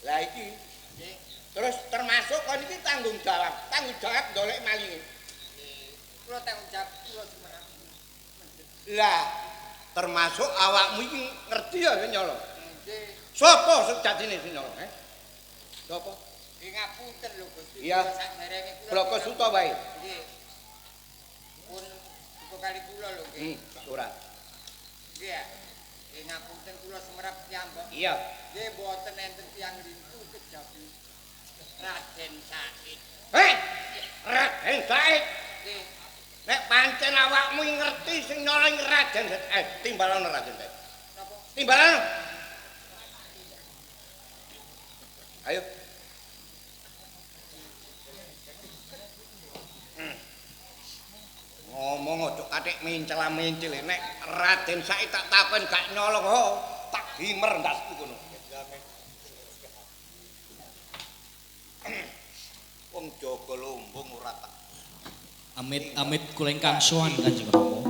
Lah iki Nggih. terus termasuk kon iki tanggung jawab, tanggung jawab ndolek malinge. Nggih. Kula tanggung jawab kula semerap. Lah, termasuk awakmu iki ngerti ya sing nyolong. Nggih. Sopo sejatine sing nyolong, eh? Sopo? Nggih ngapunten lho Gusti. Iya. Kula saderenge kula Bloko Suta wae. Nggih. Pun cukup kali kula lho nggih. Ora. Nggih ya. Nggih ngapunten kula semerap piyambak. Iya. Nggih mboten enten tiyang lintu kejabi Raden Said. Hei, Raden Said. Nggih. Nek pancen awakmu ngerti sing nyolong Raden Said, timbalono Raden Said. Napa? Timbalono. Ayo. Ngomong aja katik mencela-mencil nek Raden Said tak takon gak nyolong ho, tak gimer ndasku kono. Wong jaga lumbung ora tak. Amit amit kula ingkang sowan Kanjeng Rama.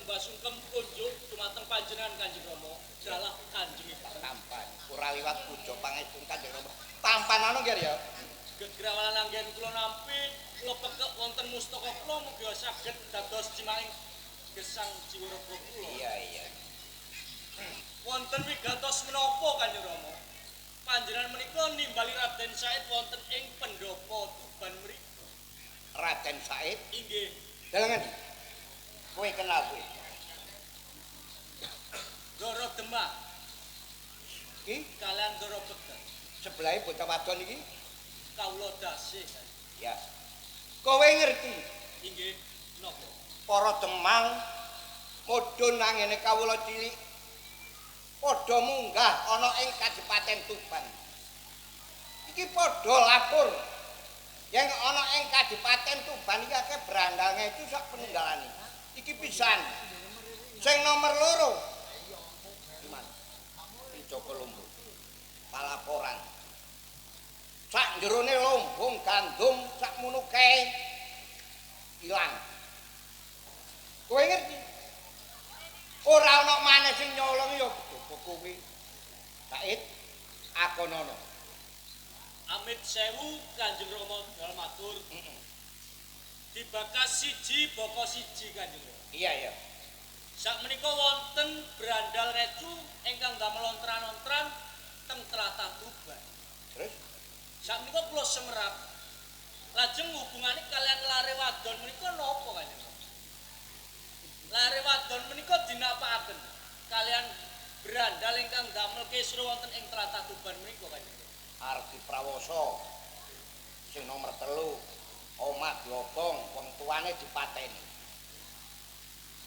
sembah sungkem kunjuk dumateng panjenengan Kanjeng Rama. Dalah kanjengipun. Tampan ora liwat puja pangestu Kanjeng Rama. Tampanano nggih ya. Gegrawalan anggen kula nampi, kula pekek wonten mustaka kula mugi saged dados jimaing gesang jiwa raga kula. Iya iya. Wonten wigatos menapa Kanjeng Rama? Panjenengan menika nimbali Raden Said wonten ing pendopo Tuban mriku. Raden Said? Inggih. Dalang ngendi? Kowe kenal kowe? Ndara Demak. Iki kalian Ndara Begal. Sebelahe bocah wadon iki kawula dasih. Ya. Kowe ngerti? Inggih, napa? Para Demang mudhun nang ngene kawula cilik padha munggah ana ing Kadipaten Tuban. Iki padha lapor yen ana ing Kadipaten Tuban iki akeh brandal ngecu sak penunggalane. Iki pisan. Sing nomor 2. Gimana? Joko Lumbung. Palaporan. Sak jerone lumbung gandum sak mono kae ilang. Kowe ngerti? Ora ana maneh sing nyolong ya kowe. Said akonono. Amit sewu Kanjeng Rama dalem matur. Dibakas siji baka siji Kanjeng Rama. Iya iya. Sak menika wonten brandal recu ingkang damel ontran-ontran teng tlatah Tuban. Terus sak menika kula semerap. Lajeng hubungane kalian lare wadon menika napa Kanjeng Rama? Lare wadon menika dinapakaken kalian brandal ingkang damel kisruh wonten ing tlatah Tuban menika Kanjeng Rama. Ardi Prawoso sing nomor 3 omah diobong wong tuane dipateni.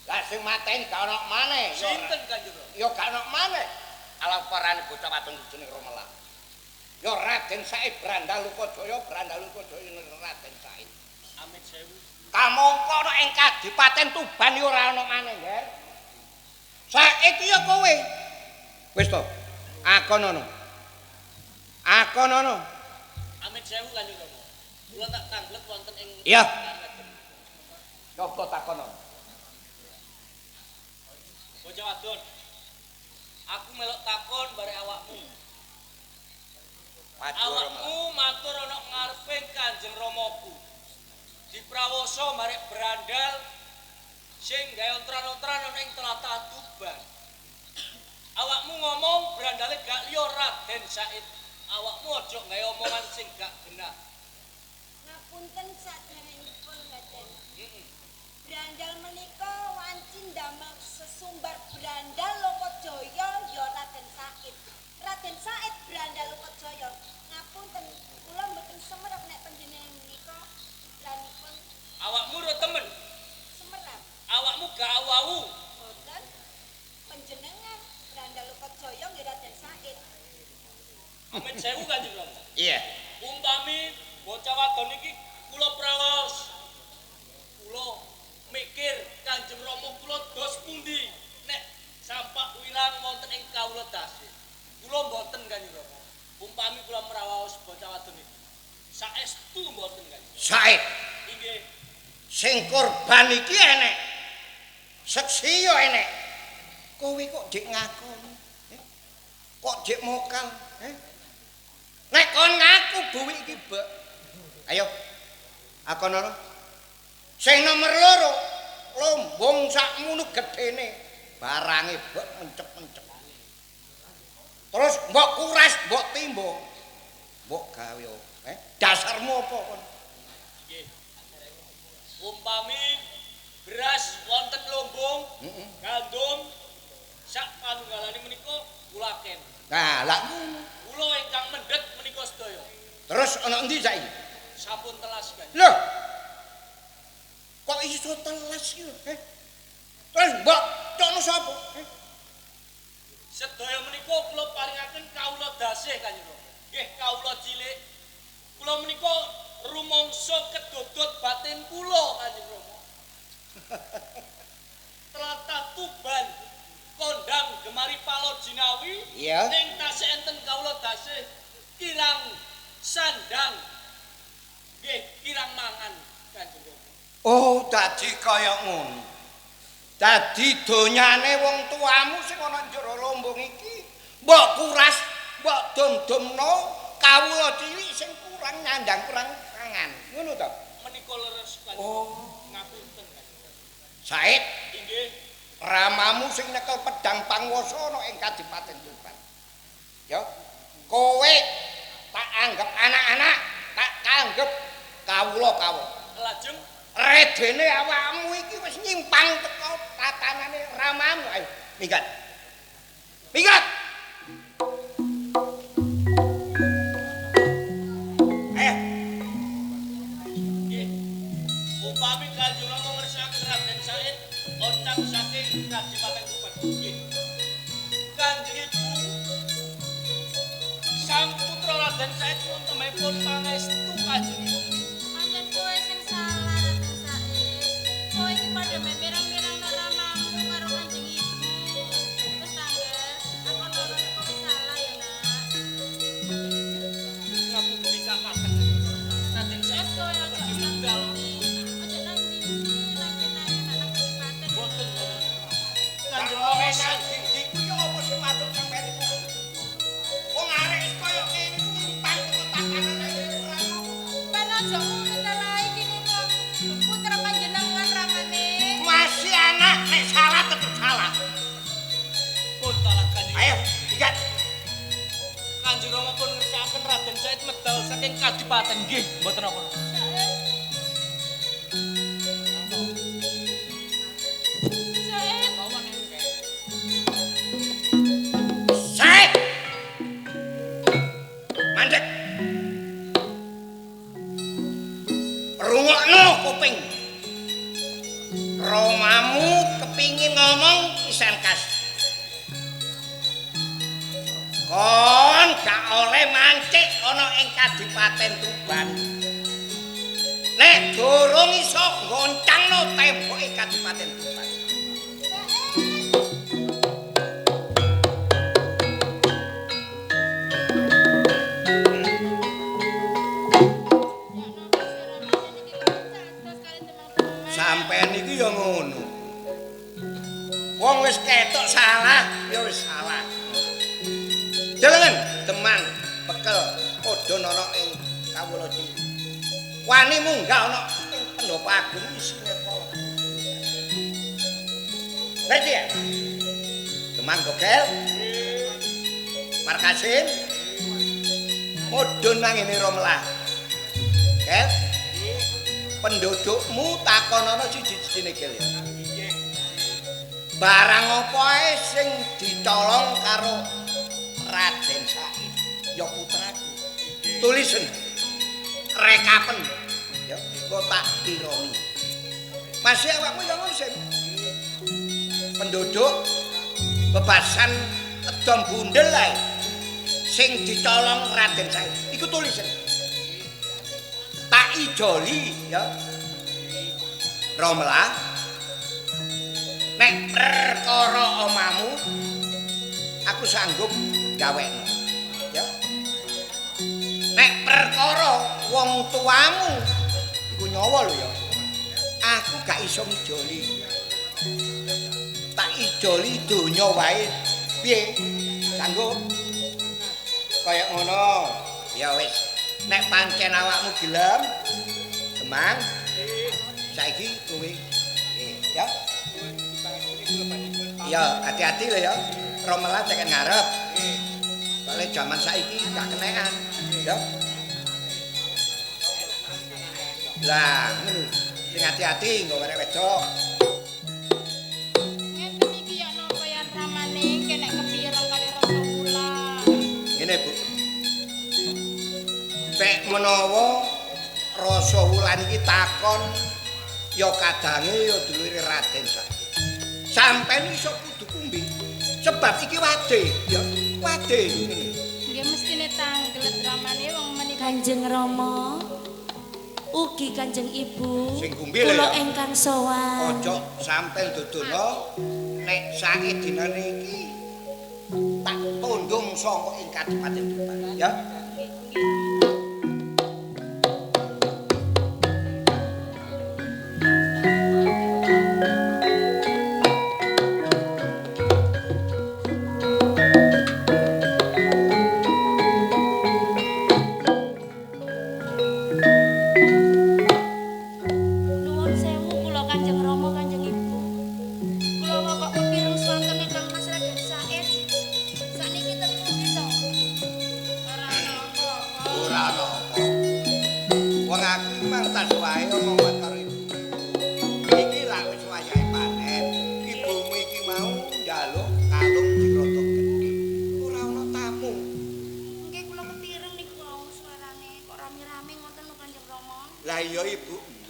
Lah sing mateni gak ono maneh. Sinten Kanjeng Rama? Ya gak ono maneh. Alaporane bocah wadon jenenge Romela. Ya Raden Said Brandal Lukajaya, Brandal Lukajaya Raden Said. Amit sewu. Kamangka ana ing Kadipaten Tuban ya ora ono maneh, Nger. Saiki ya kowe. Wis to. Akonono. Akonono. Amit sewu Kanjeng Rama. Kula tak tanglet wonten ing Iya. Coba takono. Bocah wadon. Aku melok takon bare awakmu. Awakmu matur ana ngarepe Kanjeng Ramaku. Diprawoso marek brandal sing gawe ontran-ontran ana ing tlatah Tuban. Awakmu ngomong brandale gak liya Raden Said. Awakmu aja gawe omongan sing gak genah. Ngapunten saderengipun Raden. Brandal menika wanci ndamel sesumbar brandal Lokajaya ya Raden Said. Raden Said brandal Lokajaya. Ngapunten kula mboten semerap nek panjenengan menika putranipun. Awakmu ro temen? Semerap. Awakmu gak awu-awu. Mboten. Panjenengan brandal Lokajaya nggih Raden Said. Amit sewu Kanjeng Rama. Iya. Umpami bocah wadon iki kula prawaos. Kula mikir Kanjeng Rama kula dos pundi nek sampak wirang wonten ing kawula dasih. Kula mboten Kanjeng Rama. Umpami kula mrawaos bocah wadon iki. Saestu mboten Kanjeng. Said. Inggih. Sing korban iki enek. Seksi yo enek. Kowe kok jek ngakoni? Kok jek mokal? Nek kon ngaku buwi iki, Bek. Ayo. Akono. Sing nomor 2, lombong sakmono gedene, barange bek mencep-mencep. Terus mbok kuras, mbok timbo. Mbok gawe opo? Dasarmu apa kon? Nggih. Umpami beras wonten lombong, gandum sak panunggalane menika kula ken. Nah, lak ngono. Kula ingkang mendhet menika sedaya. Terus ana endi saiki? Sampun telas, Kanjeng. Lho. Kok iso telas iki lho? Terus mbok cokno sapa? Sedaya menika kula paringaken kawula dasih Kanjeng Rama. Nggih, kawula cilik. Kula menika rumangsa kedodot batin kula Kanjeng Rama. Tlatah Tuban kondang gemari palo jinawi ning tasih enten kawula dasih kirang sandang nggih kirang mangan Kanjeng Rama. Oh, dadi kaya ngono. Dadi donyane wong tuamu sing ana jero lombong iki mbok kuras, mbok dom-domno kawula cilik sing kurang nyandang kurang pangan. Ngono to? Menika leres Kanjeng. Oh. Ngapunten Kanjeng. Said, Inggih. Ramamu sing nyekel pedang panguwasa ana ing Kadipaten Tuban. Ya, kowe tak anggap anak-anak, tak anggap kawula-kawula. Lajeng Redene awakmu iki wis nyimpang teko tatanane ramamu. Ayo, minggat. Minggat. Ayo, nggih. Upami Kanjeng Rama ngersakaken Raden Said oncang saking Kadipaten Tuban. Nggih. Kanjeng Ibu Sang putra Raden Said pun pangestu Kanjeng Ibu. Pancen kowe sing salah Raden Said. Kowe iki padha mek mirang-mirangno ramamu karo Kanjeng Ibu. Wis tangger, aku ngono nek kowe salah ya, Nak. Ngapunten kakak. Raden Said Wis kowe aja badhe medal. Aja nang ndi-ndi, nang kene ae nak nang kadipaten. Boten. Kanjeng Rama Rama nang ndi ku ya apa sing matur sampeyan iku? Wong arek wis kaya ngene iku nyimpang teko tatanane ramamu. Ben aja ngono ta lah iki ngono. Putra panjenengan ramane. Masih anak nek salah tetep salah. Pun talah Kanjeng. Ayo, minggat. Kanjeng Rama pun ngersakaken Raden Said medal saking Kadipaten. Nggih, mboten apa. Said. Said. Said. Mandek. Rungokno kuping. Romamu kepingin ngomong pisan kas. Kon gak oleh mancik ana ing Kadipaten Tuban. Nek durung iso nggoncangno temboke Kadipaten Tuban. Ya napa sih ramane niki kok cados kali teman-teman. Sampeyan iki ya ngono. Wong wis ketok salah, ya wis salah. Delengen demang bekel padha ana ing kawula cilik. Wani munggah ana ing pendopo agung isine kala. Ngerti ya? Demang gogel. Markasim. Mudhun nang ngene Romelah. Gel. Pendudukmu takonono siji-sijine gel ya. Barang apa ae sing dicolong karo Raden Said ya putraku. Tulisen. Rekapen ya engko tak tironi. Masih awakmu ya ngono sing. Penduduk bebasan edom bundel ae sing dicolong Raden Said. Iku tulisen. Tak ijoli ya. Romelah. Nek perkara omamu aku sanggup gawekno ya. Nek perkara wong tuamu iku nyawa lho ya. Aku gak iso ngijoli. Tak ijoli donya wae piye? Sanggup? Kaya ngono. Ya wis. Nek pancen awakmu gelem, Demang. Saiki kowe ya. Ya, hati-hati lho ya. Romelah tekan ngarep. Soale jaman saiki gak kenekan, ya. Lah, ngono. Sing hati-hati nggo arek wedok. Ngenten iki ya napa ya ramane kenek kepireng kali rasa wulan. Ngene, Bu. Pek menawa rasa wulan iki takon ya kadange ya dulure Raden Said. Sampeyan iso kudu kumbi. Sebab iki wade, ya. Wade ngene. Nggih mestine tanglet ramane wong menika. Kanjeng Rama, ugi Kanjeng Ibu, Sing kumbi lho kula ya. ingkang sowan. Ojo sampe dudono nek saiki dinane iki tak tundung saka ing Kadipaten Tuban, ya. Tas wae omongan karo ibu. Iki lak wis wayahe panen. Ibumu iki mau njaluk kalung sing rada gedhe. Ora ana tamu. Nggih kula kepireng niku wau suarane kok rame-rame ngoten lho Kanjeng Rama. Lah iya ibumu.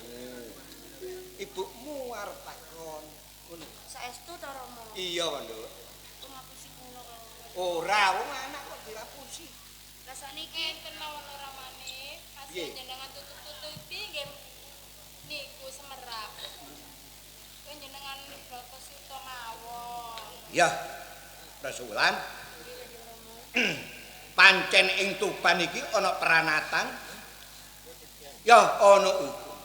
Ibumu arep takon. Ngono. Saestu ta Rama? Iya, Nduk. Ngapusi kula kok. Ora, wong anak kok dilapusi. Lah sakniki enten mawon ramane, Piye? Jenengan tutup-tutupi nggih niku semerap. Kowe jenengan Bratasita mawon. Ya, Rasulan. Pancen ing Tuban iki ana peranatan. Ya ana hukum.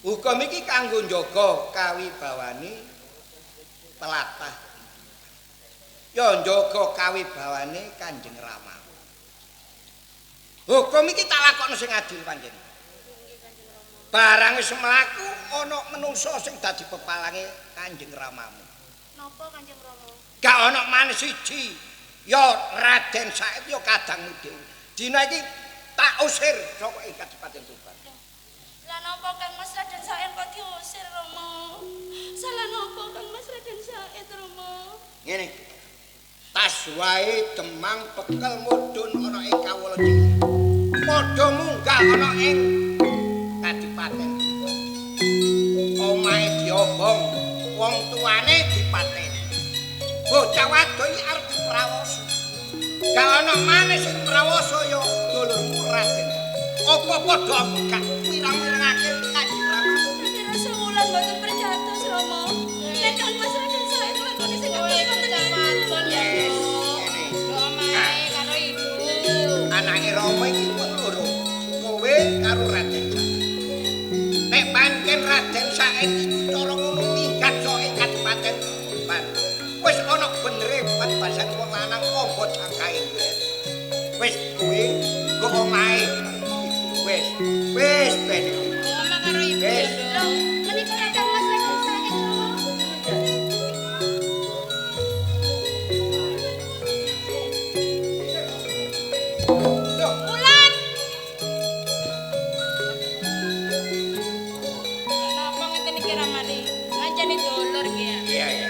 Hukum iki kanggo njaga kawibawane pelatah. Ya njaga kawibawane Kanjeng Rama. Hukum iki tak lakokno sing adil pancen. Barang wis mlaku ana menungsa sing dadi pepalange Kanjeng Ramamu. Napa Kanjeng Rama? Gak ana maneh siji. Ya Raden Said ya kadangmu dhewe. Dina iki tak usir saka ing Kadipaten Tuban. Lah napa Kang Mas Raden Said kok diusir Rama? Salah napa Kang Mas Raden Said Rama? Ngene. Tas wae Demang bekel mudhun ana ing kawula cilik. Padha munggah ana ing Kadipaten. Omahe diobong, wong tuane dipateni. Bocah wadon iki arep diprawosa. Gak ana maneh sing prawosa ya dulurmu Raden. Apa padha aku gak wirang-wirangake Kanjeng Rama? Raden Rasulan mboten percados Rama. Nek Kang Mas Raden Said nglakoni sing ngoten niku. Yes, ngene. Omahe karo ibu. Anake Rama iki pun loro. Kowe karo Raden Said. Nek pancen Raden Said iku cara ngono minggat saka ing Kadipaten Tuban. Wis ana benere pabasan wong lanang ombo jangkae. Wis kowe nggo omahe. Wis, wis ben. Omah karo ibu. Wis. Lho, menika Kang Mas Raden Said Rama. Loh, Wulan. Napa ngeten iki ramane? Ngancani dulur iki ya. Iya ya.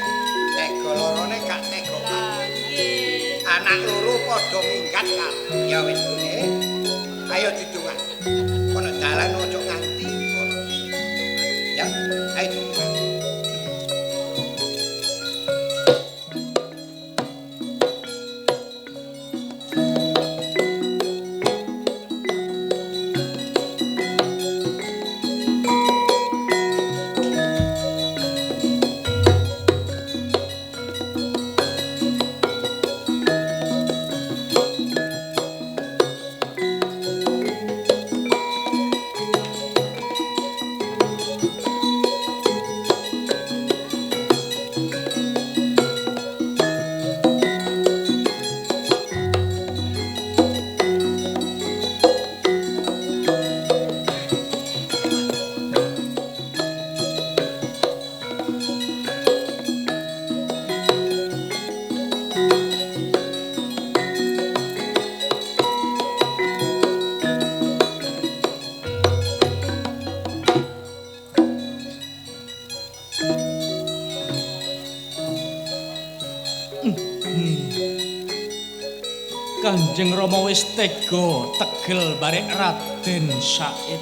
Tega lorone gak tega. Lah, nggih. Anak loro padha minggat kan. Ya wis ngene. Ayo didungan. Kono dalan aja nganti kono. Ya, ayo didungan. Kanjeng Rama wis tega tegel barek Raden Said.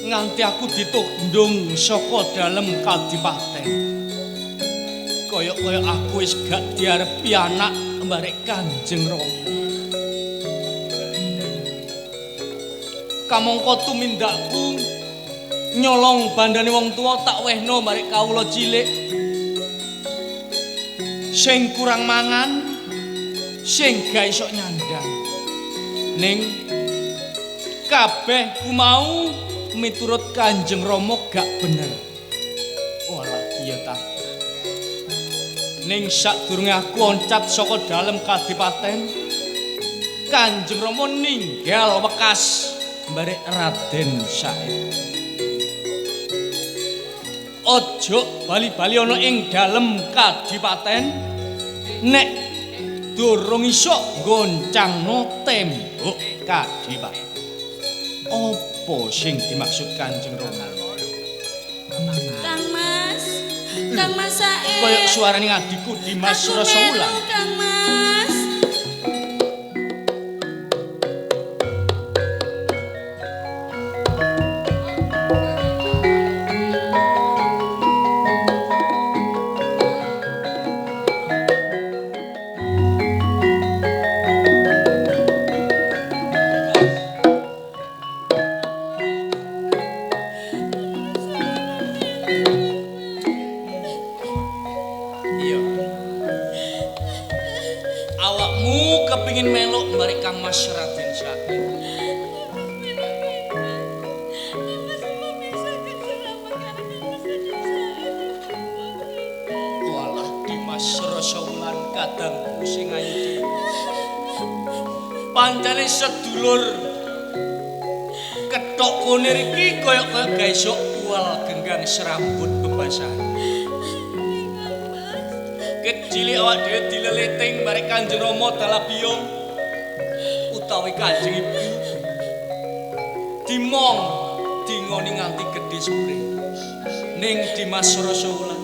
Nganti aku ditundung saka dalem kadipaten. Kaya-kaya aku wis gak diarepi anak barek Kanjeng Rama. Kamangka tumindakku nyolong bandane wong tuwa tak wehno barek kawula cilik. Sing kurang mangan, sing gak iso nyandang. Ning kabeh ku mau miturut Kanjeng Rama gak bener. Walah iya ta. Ning sadurunge aku oncat saka dalem kadipaten, Kanjeng Rama ninggal wekas barek Raden Said. Ojo bali-bali ana ing dalem kadipaten nek durung iso nggoncangno tembok kadipaten. Apa sing dimaksud Kanjeng Rama? Kang Mas, Kang Mas Said. Kaya suarane adikku Dimas Aku Rasa melu, Wulan. Kang Mas. Iya. Awakmu kepingin melok barek Kang Mas Raden Said. Walah Dimas Rasa Wulan kadangku sing ayu dhewe. Pancene sedulur kethok kunir iki kaya-kaya gaesuk kual genggang serambut bebasan. Kecilik awak dhewe dileleting barek Kanjeng Rama Dalabiyung utawi Kanjeng Ibu. Dimong dingoni nganti gedhe sore. Ning Dimas Rasa Wulan.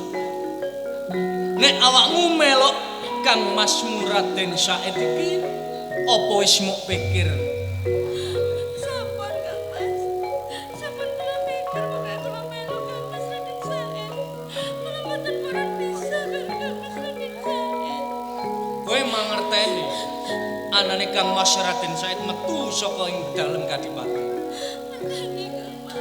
Nek awakmu melok Kang Mas Raden Said iki apa wis mok pikir? Sampun Kang Mas. Sampun kula pikir pokoke kula melu Kang Mas Raden Said. Kula mboten purun bisa karo Kang Mas Raden Said. Kowe mangerteni anane Kang Mas Raden Said metu saka ing dalem kadipaten. Nggih Kang Mas.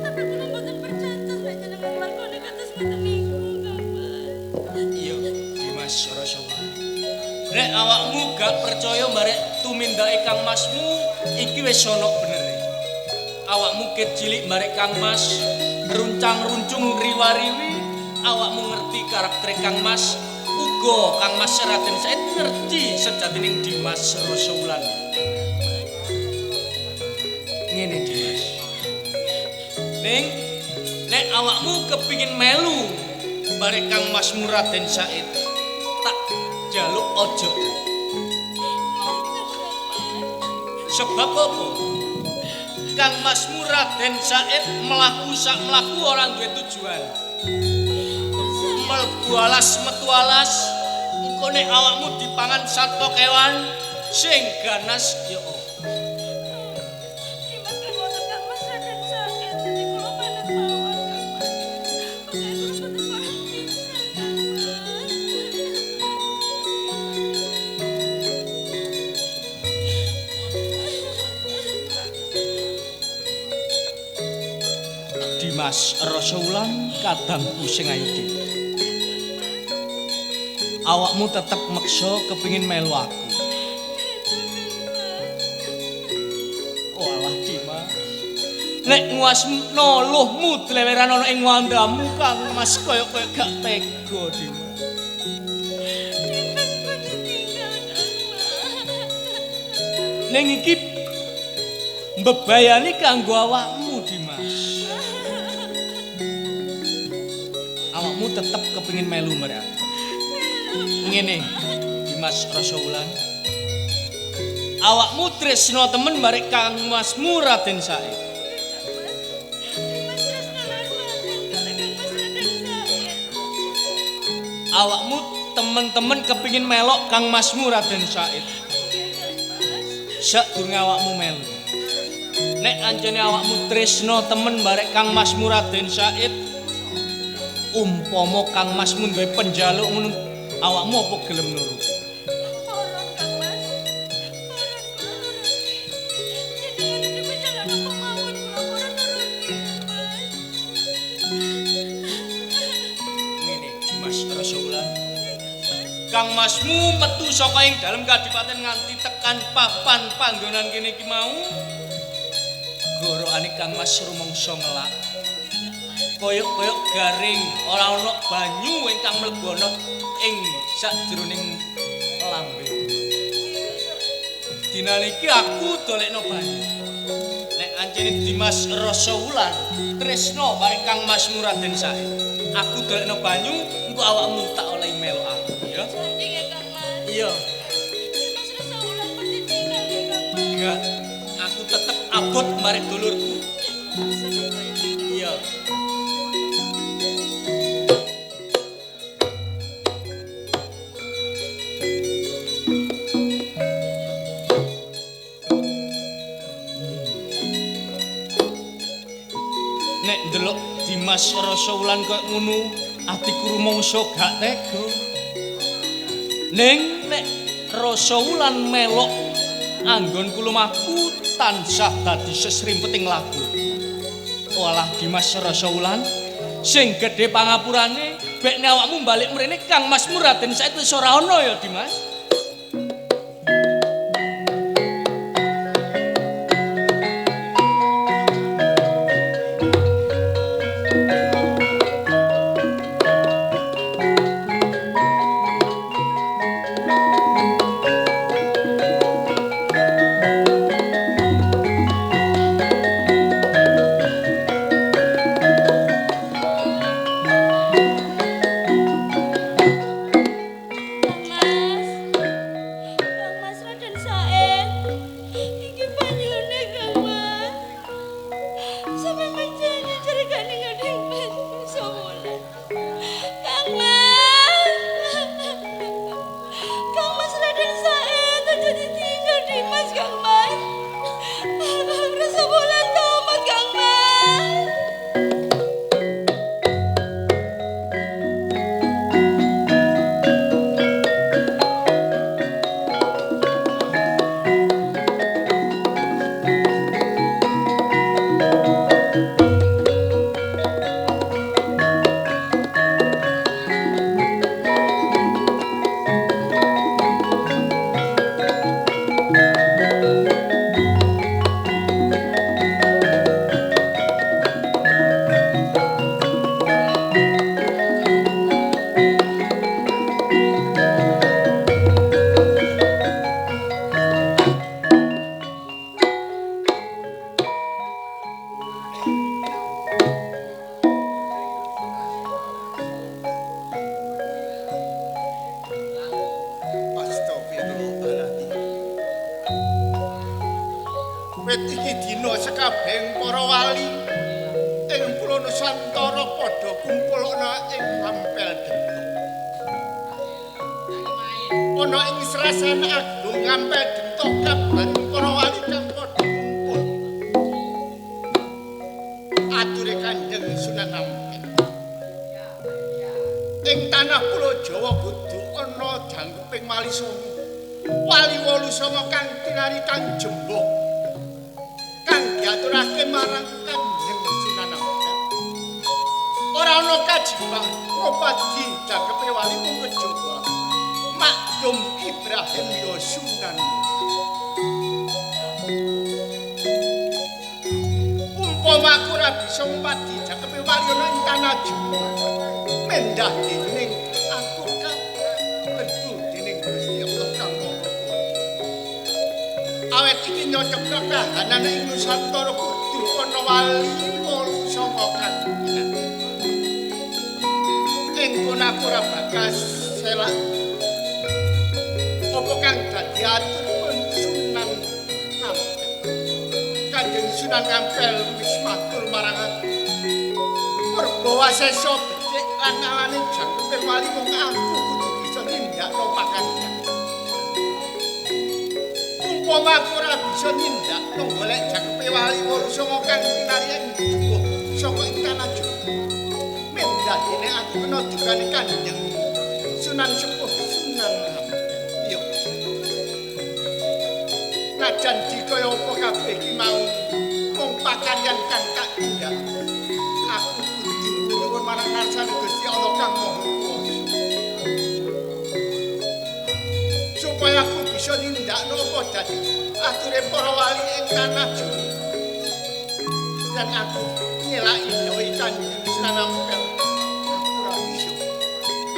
Tapi kula mboten percados nek jenengan nglakoni kados ngoten niku Kang Mas. Iya, Dimas Rasa Wulan. Nek awakmu gak percaya barek tumindake Kang Masmu, iki wis ana benere. Awakmu ket cilik barek Kang Mas, runcang-runcung riwa-riwi, awakmu ngerti karakter Kang Mas, uga Kang Mas Raden Said ngerti sejatining Dimas Rasa Wulan. Ngene Dimas. Ning nek awakmu kepingin melu barek Kang Mas Raden Said, tak jaluk ojo. Sebab apa? Kang Mas Raden Said mlaku sak mlaku ora duwe tujuan. Mlebu alas metu alas, engko nek awakmu dipangan satwa kewan sing ganas ya apa? Dimas kan wonten Kang Mas Raden Said, dadi kula manut mawon Kang Mas. Pokoke kula mboten purun bisa Kang Mas. Dimas Rasa Wulan kadangku sing ayu dhewe. Awakmu tetep meksa kepingin melu aku. Walah Dimas. Nek nguasno luhmu dleweran ana ing wandamu Kang Mas kaya-kaya gak tega Dimas. Dimas boten tinggal Kang Mas. Ning iki mbebayani kanggo awakmu Dimas. Awakmu tetep kepingin melu marek aku. Ngene Dimas Rasa Wulan. Awakmu tresno temen barek Kang Masmu Raden Said. Dimas tresna lan batin kalih Kang Mas Raden Said. Awakmu temen-temen kepingin melok Kang Masmu Raden Said. Nggih Kang Mas. Sadurunge awakmu melu. Nek ancene awakmu tresno temen barek Kang Masmu Raden Said, umpama Kang Masmu duwe penjaluk ngono, awakmu apa gelem nuruti? Purun Kang Mas. Purun kula nuruti. Jenengan iki jalan apa mawon kula purun nuruti Kang Mas. Ngene Dimas Rasa Wulan. Kang Masmu metu saka ing dalem kadipaten nganti tekan papan panggonan kene iki mau. Gorokane Kang Mas rumangsa ngelak. Koyok-koyok garing, ora ana banyu ingkang mlebu ana ing sajroning lambe. Dinane iki aku dolekno banyu. Nek ancene Dimas Rasa Wulan tresno barek Kang Mas Raden Said, aku dolekno banyu, engko awakmu tak olehi melok aku ya. Janji ya Kang Mas. Iya, Dimas Rasa Wulan pasti tinggal ya Kang Mas. gak aku atiku tetep abot marek dulurku. Iya. Nek ndelok Dimas Rasa Wulan koyo ngono, atiku rumangsa gak tega. Ning nek Rasa Wulan melok anggonku lumaku tansah dadi sesrimpeting lagu. Walah Dimas Rasa Wulan, sing gedhe pangapurane, bekne awakmu balik mrene Kang Masmu Raden Said wis ora ana ya Dimas. Mas. Kang Mas Raden Said. Iki banyune Kang Mas. Sampe menjadi cerigane ngadeng Mas Sawulan. Kang Mas. Kang Mas Raden Said aja ditinggal Dimas Kang Mas. Rasa bulan tomat Kang Mas. Astagfirullahaladzim. Wit iki dina sekabehing para wali ing Pulo Nusantara padha kumpul ana ing Ampel Dento. Ana ing serasan agung Ampel Dento kabaring para wali kang padha kumpul. Ature Kanjeng Sunan Ampel. Ing tanah Pulo Jawa kudu ana jangkeping wali songo. Wali 89 kang tinari kang jembuh. Kang diaturake marang Kanjeng Sunan Ampel. Ora ana kajibah ngopadi jangkepe wali mung kejaba Makdum Ibrahim ya Sunan. Umpama aku ora bisa ngopadi jangkepe wali ana ing tanah Jawa, mendah dening aku kabentu dening Gusti Allah Kang Maha Kuwasa. Awet iki nyocokno kahanan ing Nusantara kudu ana wali 89 kang pinanti. Ing kono aku ora bakal selak apa kang dadi atur pun Sunan Ampel. Kanjeng Sunan Ampel wis matur marang aku. Purba wasesa becik lan alane jangkepe wali mung aku kudu bisa nindakno pakaryan. Umpama aku ora bisa nindakno golek jangkepe wali 89 kang tinari ing jembuh saka ing tanah Jawa, mendah dene aku kena dukane Kanjeng Sunan Sepuh Sunan Ampel. Iya. Najan dikaya apa kabeh iki mau mung pakaryan kang tak tindak. Aku kudu nyuwun marang ngarsane Gusti Allah Kang Maha Kuwasa. Supaya aku bisa nindakno apa dadi ature para wali ing tanah Jawa. Dan aku nyelaki dawuh Kanjeng Sunan Ampel. Aku ora bisa.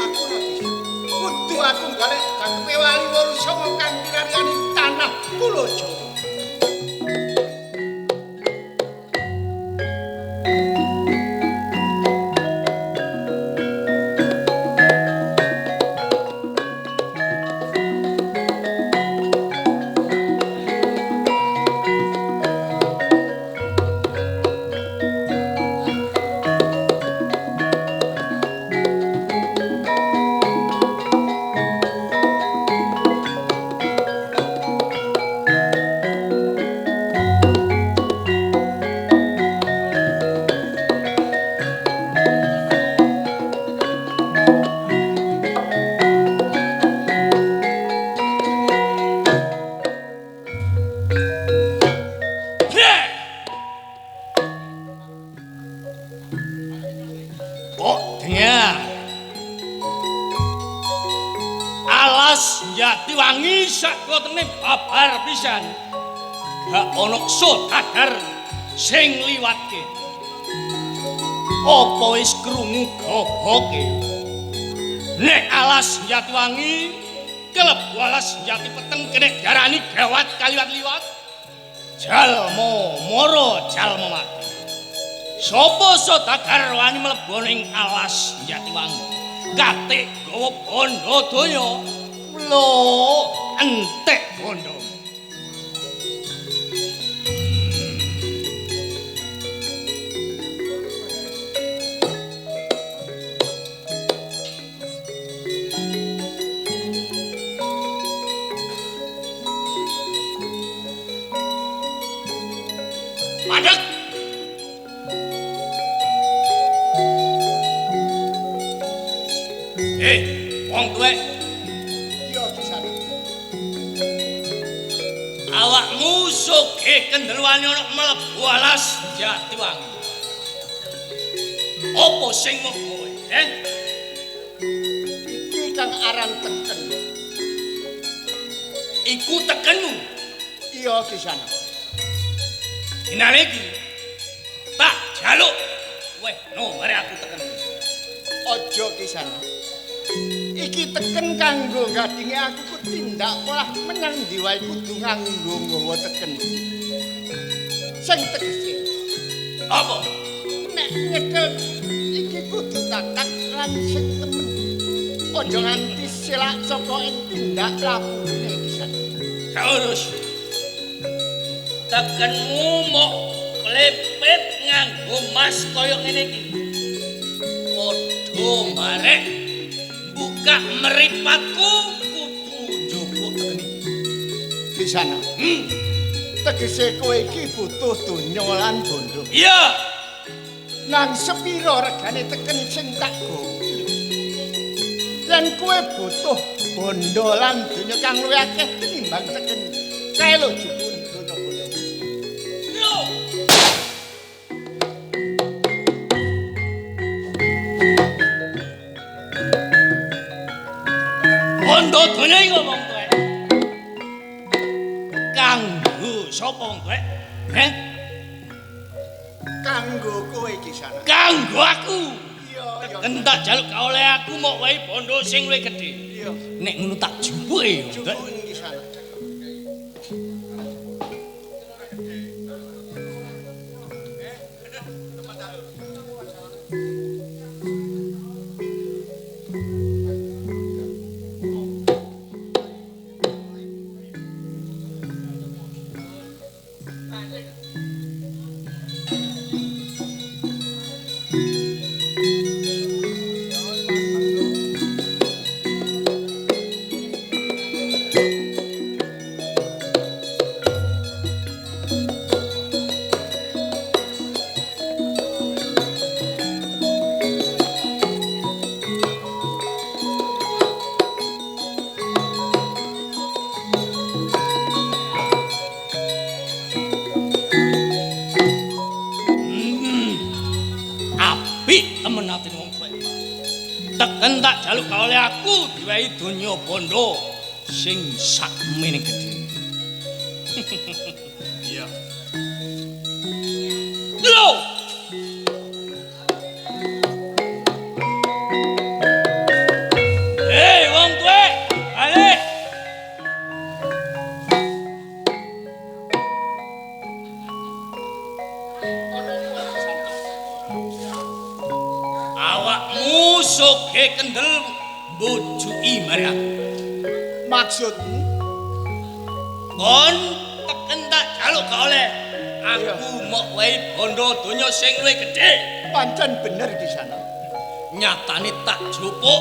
Aku ora bisa. Kudu aku golek jangkepe wali 89 kang tinariyane tanah Pulo Jawa. diwujudne babar pisan. Gak ana saudagar sing liwatke. Apa wis krungu goboke? Nek alas Jatiwangi kelebu alas Jati Peteng kene diarani gawat kaliwat-liwat. Jalma mara jalma mati. Sapa saudagar wani mlebu ning alas Jatiwangi? Katik gawa bondo donya. Lho, entek bondo. Madeg. Hei, wong tuwek. Iya, Kisana. Awakmu sugih kendelwane ana mlebu alas Jatiwangi. Apa sing mbok gawe, eh? Iki kang aran teken. Iku tekenmu. Iya, Kisana. Dinane iki tak jaluk. Weh, no, mari aku tekenmu. Aja, Kisana. Iki teken kanggo gadinge aku ku tindak polah menyang ndi wae kudu nganggo nggawa teken iki. Sing tegese apa? Nek nyekel iki kudu tatak lan sing temen. Aja nganti selak saka ing tindak lakune Kisana. Gak urus. Tekenmu mok klepet nganggo mas kaya ngene iki. Padha marek buka meripatku kudu njupuk teken iki. Kisana. Tegese kowe iki butuh donya lan bondo. Iya. Nang sepira regane teken sing tak gawa? Lan kowe butuh bondo lan donya kang luwih akeh tinimbang teken. Kae lho jupuk donya bondo. Lho. Bondo donya iki wong tuwek. Kanggo sapa wong tuwek? Heh? Kanggo kowe Kisana. Kanggo aku. Iya, iya. Teken tak jaluk ka oleh aku mok wae bondo sing luwih gedhe. Iya. Nek ngono tak jupuke wong tuwek. Jupuken Kisana. Apik temen atine wong tuwek. Teken tak jaluk ka oleh aku diwehi donya bondo sing sakmene gedhe. Iya. Lho. Hei wong tuwek, balik. Awakmu sugih kendel mbujuki mari aku. Maksudmu? Kon teken tak jaluk gak oleh. Aku mok wae bondo donya sing luwih gedhe. Pancen bener Kisana. Nyatane tak jupuk.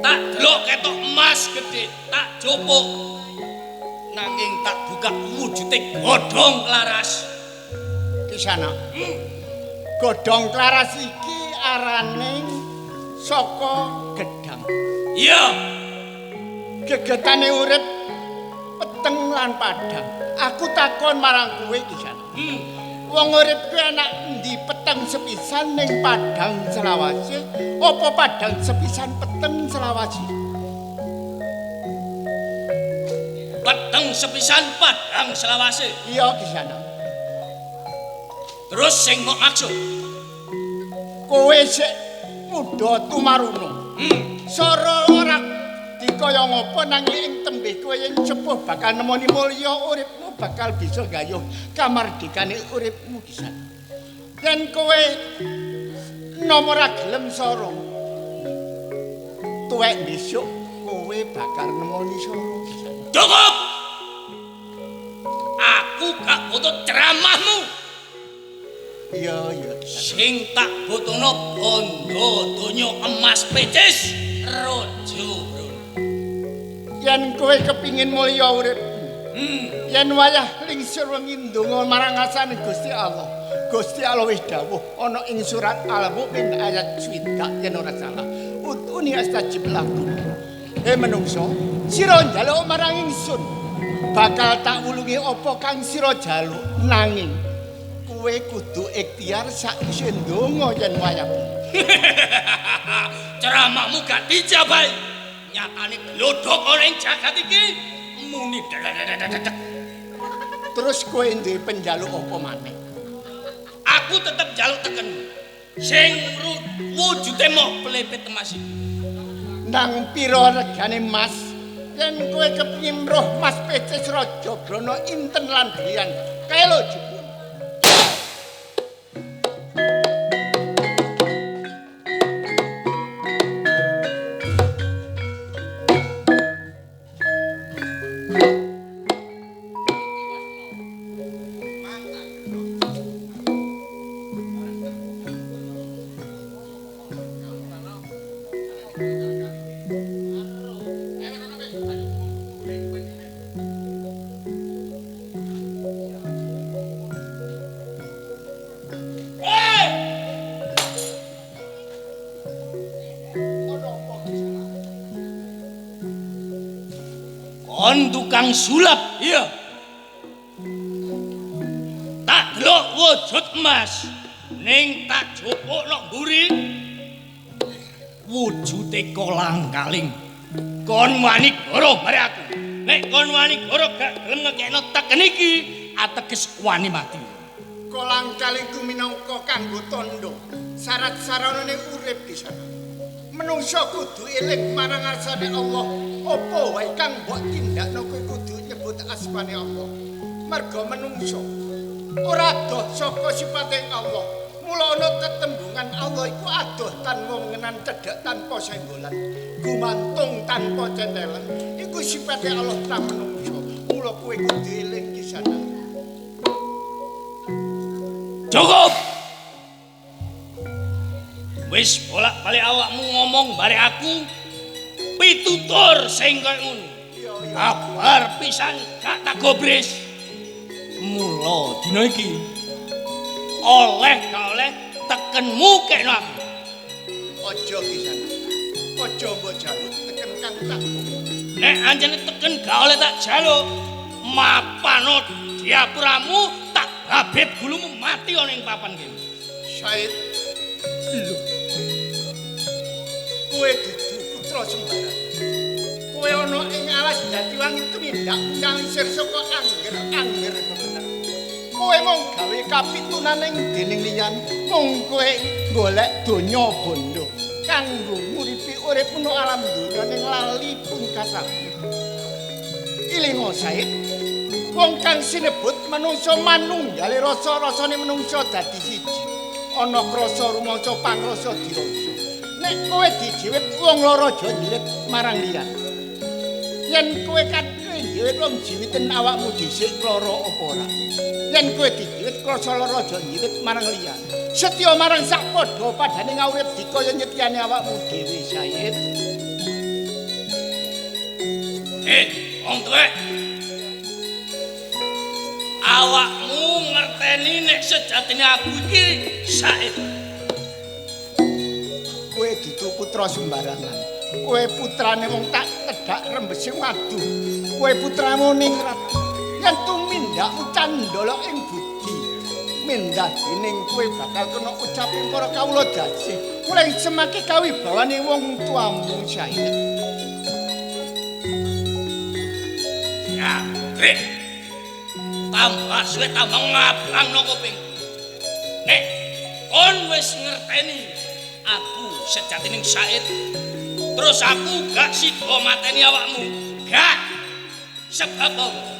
Tak delok ketok emas gedhe, tak jupuk. Nanging tak buka wujude godhong klaras. Kisana. Godhong klaras iki arane saka gedhang. Iya. Gegetane urip peteng lan padhang. Aku takon marang kowe Kisana. Wong urip kuwi enak endi peteng sepisan ning padhang selawase apa padhang sepisan peteng selawase? Peteng sepisan padhang selawase. Iya Kisana. Terus sing mbok maksud? Kowe sik muda tumaruna. Sora ora dikaya ngapa nanging ing tembe kowe yen sepuh bakal nemoni mulya uripmu bakal bisa gayuh kamardikane uripmu Kisana. Yen kowe nomo ora gelem sora tuwek besok kowe bakal nemoni sora Kisana. Cukup! Aku gak butuh ceramahmu. Iya, iya. Sing tak butuhno bondo donya emas pecis raja Brun. Yen kowe kepingin mulya uripmu, yen wayah lingsur wengi ndonga marang ngasane Gusti Allah. Gusti Allah wis dawuh ana ing surat Al-Mu'min ayat 60 yen ora salah. Utuni astajib lakum. He menungso, sira njaluk marang ingsun, bakal tak wulungi apa kang sira jaluk, nanging kowe kudu ikhtiar sakwise ndonga yen wayah. Ceramahmu gak dijabahi. Nyatane glodhok ana ing jagat iki muni dedek. Terus kowe duwe penjaluk apa maneh? Aku tetep njaluk tekenmu. Sing wujude mok plepet emas iki. Nang pira regane mas? Yen kowe kepengin roh Mas Pecis Raja Brana inten lan brian, kae lho jebul. Kon tukang sulap, iya. Tak delok wujud emas, ning tak jupuk nok mburi wujude kolang-kaling. Kon wani goro bare aku. Nek kon wani goro gak gelem ngekekno teken iki, ateges wani mati. Kolang-kaling ku minangka kanggo tandha syarat saranane urip di sana. Menungso kudu eling marang ngarsane Allah. Apa wae kang mbok tindakno kowe kudu nyebut asmane Allah. Merga menungso ora adoh saka sipate Allah. Mula ana tetembungan Allah iku adoh tanpa mengenan, cedhak tanpa senggolan, gumantung tanpa centelan. Iku sipate Allah ta menungso. Mula kowe kudu eling kisana. Cukup. Wis bolak-balik awakmu ngomong bare aku pitutur sing kaya ngono. Kabar pisan gak tak gobris. Mula dina iki oleh gak oleh tekenmu kekno aku. Aja kisana. Aja mbok jaluk teken kang tak. Nek anjene teken gak oleh tak jaluk, mapano diapuramu tak babet gulumu mati ana ing papan kene. Said, lho. Kowe dudu putra sembarang. Kowe ana ing alas Jatiwangi tumindak nganisir saka angger-angger bener. Kowe mung gawe kapitunan ing dening liyan, mung kowe golek donya bondo kanggo nguripi urip ana alam donya ning lali pungkasanmu. Ilinga Said, wong kang sinebut manungsa manunggale rasa-rasane manungsa dadi siji. Ana krasa rumangsa pangrasa dirasa. Nek kowe dijiwit wong lara aja njiwit marang liyan. Yen kowe katwe njiwit wong jiwiten awakmu dhisik lara apa ora. Yen kowe dijiwit krasa lara aja njiwit marang liyan. Setya marang sak padha padane ngaurip dikaya nyetyane awakmu dhewe Said. Wong tuwek. Awakmu ngerteni nek sejatine aku iki Said. Kowe dudu putra sembarangan. Kowe putrane wong tak tedhak rembese wadu. Kowe putramu ningrat. Yen tumindakmu candala ing budi, mindah dening kowe bakal kena ucaping para kawula dasih. Mulai semake kawibawane wong tuamu Said. Ya. Jangkrik. Tambah suwe tambah ngabangno kuping. Nek kon wis ngerteni aku sejatining Said, terus aku gak sida mateni awakmu. Gak. Sebab apa?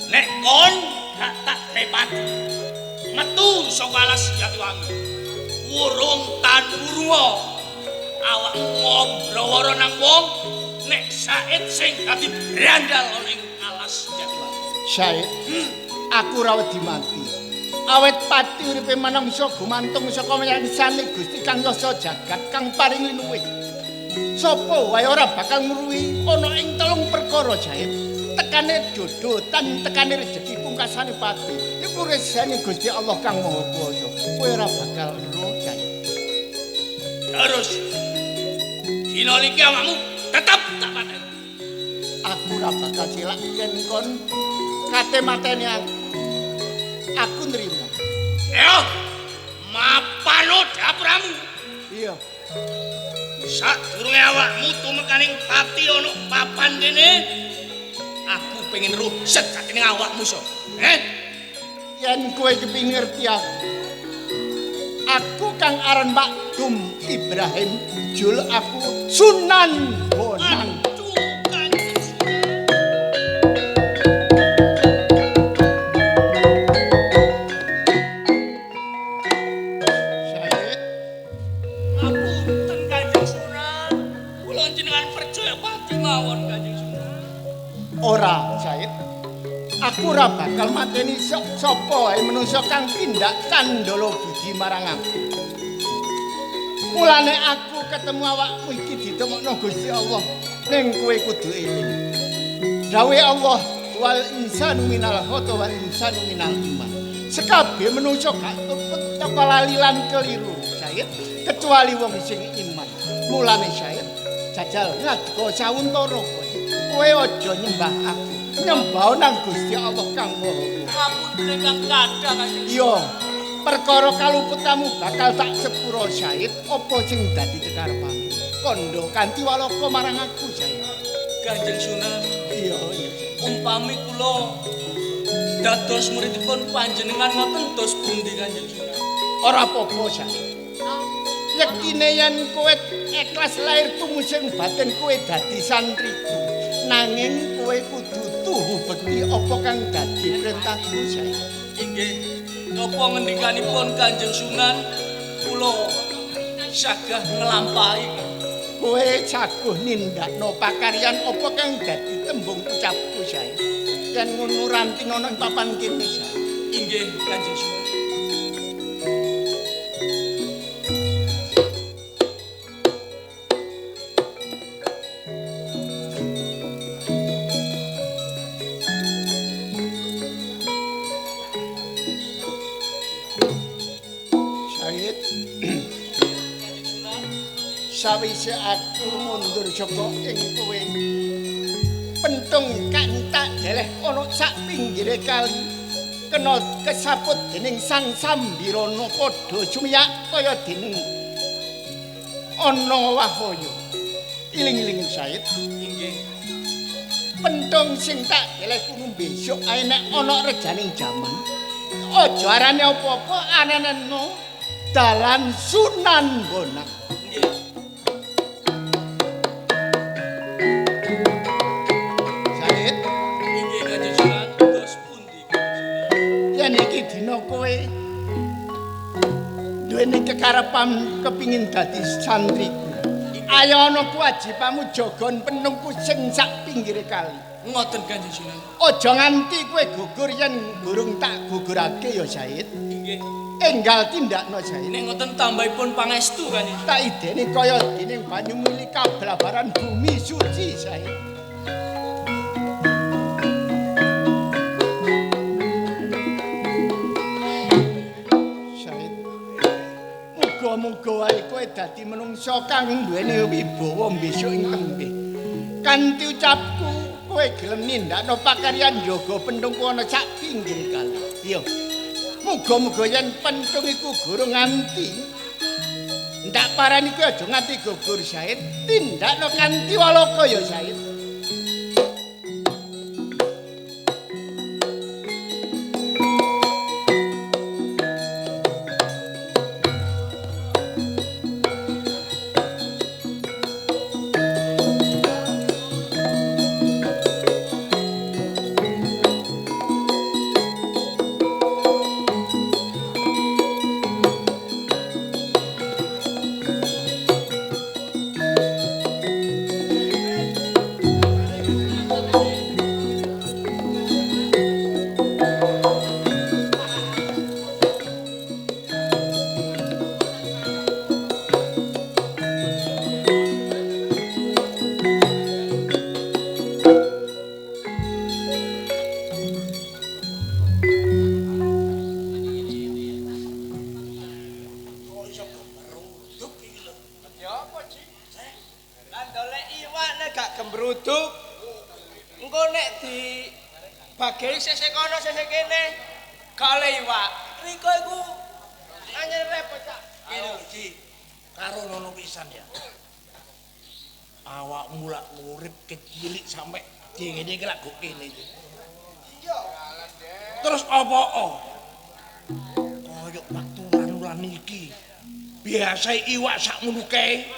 Nek kon gak tak gawe pati, metu saka alas Jatiwangi. Wurung tan wurunga awakmu ngobrol nang wong nek Said sing dadi brandal ana ing alas Jatiwangi. Said, aku ora wedi mati. Awet pati uripe manungsa gumantung saka yangsane Gusti Kang Yasa jagat kang paring linuwih. Sapa wae ora bakal ngruwi ana ing telung perkara, Said. Tekane jodoh tan tekane rejeki pungkasane pati. Iku resane Gusti Allah Kang Maha Kuwasa. Kowe ora bakal ero, Said. Terus dina iki awakmu tetep tak pateni. Aku ora bakal cilak yen kon kate mateni aku. Aku nrimo. Ayo, mapano dapuramu. Iya. Sadurunge awakmu tumekaning pati ana papan kene, aku pengen roh sejatine awakmu so. Eh? Yen kowe kepengin ngerti aku. Aku kang aran Pak Dum Ibrahim, jul aku Sunan Bonang. Ngapunten Kanjeng Sunan. Kula jenengan percaya pati mawon Kanjeng Sunan. Ora, Said. Aku ora bakal mateni sapa wae manungsa kang tindak candala budi marang aku. Mulane aku ketemu awakmu iki ditemokno Gusti Allah. Ning kowe kudu eling. Dawuhe Allah, wal insanu minal khata wal insanu minal iman. Sekabeh manungsa gak luput saka lali lan keliru, Said, kecuali wong sing iman. Mulane Said, jajal ngadeka sawuntara kowe. Kowe aja nyembah aku. Nyembah nang Gusti Allah Kang Maha Kuwasa. Ngapunten ingkang kathah Kanjeng. Iya, perkara kaluputamu bakal tak sepuro Said, apa sing dadi kekarepmu? Kandha kanthi walaka marang aku, Said. Kanjeng Sunan. Iya, iya. Umpami kula dados muridipun panjenengan ngoten dos pundi Kanjeng Sunan? Ora apa-apa, Said. Yektine yen kowe ikhlas lahir tumusing batin kowe dadi santriku. Nanging kowe kudu tuhu bekti apa kang dadi perintahku, Said. Inggih, napa ngendikanipun Kanjeng Sunan kula sagah nglampahi. Kowe jaguh nindakno pakaryan apa kang dadi tembung ucapku, Said. Yen ngono rantinana ing papan kene, Said. Inggih, Kanjeng Sunan. Sawise aku mundur saka ing kowe, pentung kang tak deleh ana sak pinggire kali, kena kesaput dening Sang Sambirana padha sumiyak kaya dening ana wahaya. Iling-iling Said. Inggih. Pentung sing tak deleh kuwi besok ae nek ana rejaning jaman. Aja arane apa-apa, anane dalan Sunan Bonang. Nggih. Said, inggih Kanjeng Sunan, dos pundi Kanjeng Sunan? Yen iki dina kowe duweni kekarepan kepingin dadi santriku. Ayo ana kewajibanmu jagon penungku sing sak pinggire kali. Ngoten Kanjeng Sunan. Aja nganti kowe gugur yen durung tak gugurake ya Said. Inggih. Enggal tindakno Said. Nek ngoten tambahipun pangestu Kanjeng. Tak idene kaya dening banyu mili kablabaran bumi suci Said. Said. Muga-muga wae kowe dadi menungsa kang duweni wibawa besok ing tembe. Kanthi ucapku kowe gelem nindakno pakaryan jaga penthungku ana sak pinggir kali. Iya. Muga-muga yen penthung iku gurung nganti ndak parani kowe aja nganti gugur Said. Tindakno kanthi walaka ya Said. sesek kene. Gak oleh iwak. Riko iku anyar repot, Cak. Kene iki karo nono pisan ya. Awakmu lak urip kecilik sampe ngene iki lak go kene iki. Iya. Terus apa-apa? Kaya waktu ulan-ulan iki. Biasa iwak sakmono kae.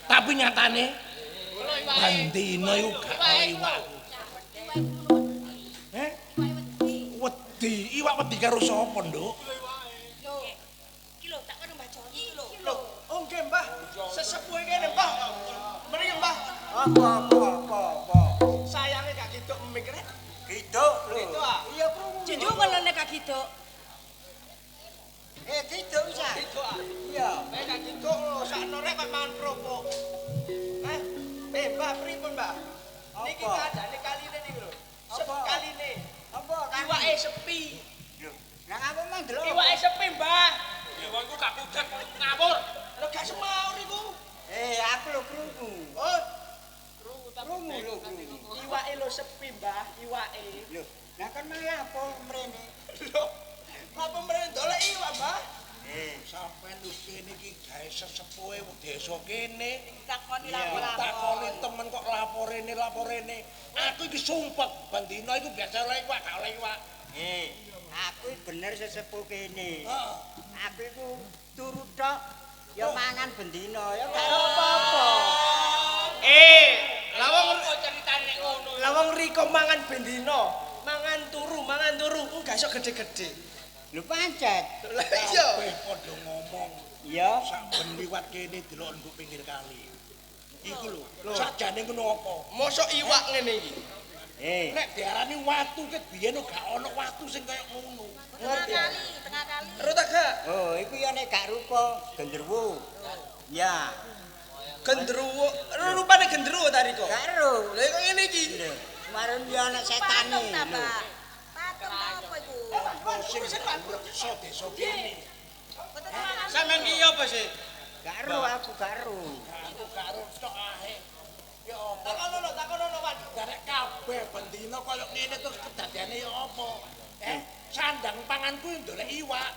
Tapi nyatane bendina iku gak oleh iwak. Heh? Wedi, iwak wedi karo sapa, Nduk? Iki lho tak kono Mbah Joni iki lho. Lho, oh nggih, Mbah. Sesepuhe kene, Mbah. Mriki, Mbah. Apa? Sayange gak giduk mikir. Giduk lho. Giduk, ah. Iya krungu. Junjung ngono nek gak giduk. Giduk bisa. Giduk ah. Iya. Nek gak giduk lho, sakno rek kok mangan kerupuk. Mbah, pripun, Mbah? Niki keadaane kaline niku lho. Apa? Kaline. Apa? Iwake sepi. Lho, nang aku mang delok. Iwake sepi, Mbah. Ya wong iku gak budek ngawur. Lho gak semaur iku. Aku lho krungu. Oh, Krungu lho krungu. iwake lho sepi, Mbah, iwake. Lho, nah kan malah apa mrene? Lho, ngapa mrene dolek iwak, Mbah? Sampeyan lho kene iki gawe sesepuhe wong desa kene. Takoni Takoni temen kok laporene. Aku iki sumpek bendina iku biasa oleh iwak gak oleh iwak. Aku iki bener sesepuh kene. Heeh. Aku iku turu tok ya mangan bendina ya gak apa-apa. Lah wong ceritane ngono. Lah wong Riko mangan bendina, mangan turu, gak iso gede-gede. Lho pancet. Lah iya. Kabeh padha ngomong. Iya. Saben liwat kene delok nduk pinggir kali. Iku lho, sakjane ngono apa? Mosok iwak ngene iki. Nek diarani watu ket biyen gak ana watu sing kaya ngono. Tengah kali, tengah kali. Ero ta gak? Oh, iku ya nek gak rupa genderuwo. Ya, Gendruwo, rupane gendruwo ta Riko? gak ero. Lah kok ngene iki. Lho, marun ya ana setane. Patung ta, Lho. Pak? Patung ta apa iku? Sing reksa desa kene. Boten mangan. Sampeyan ki apa sih? Gak ero aku gak ero. Aku gak ero tok ae. Ya apa? Takono, takono, Wan. Nek kabeh bendina kaya ngene terus kedadiane ya apa? Sandang panganku ndolek iwak.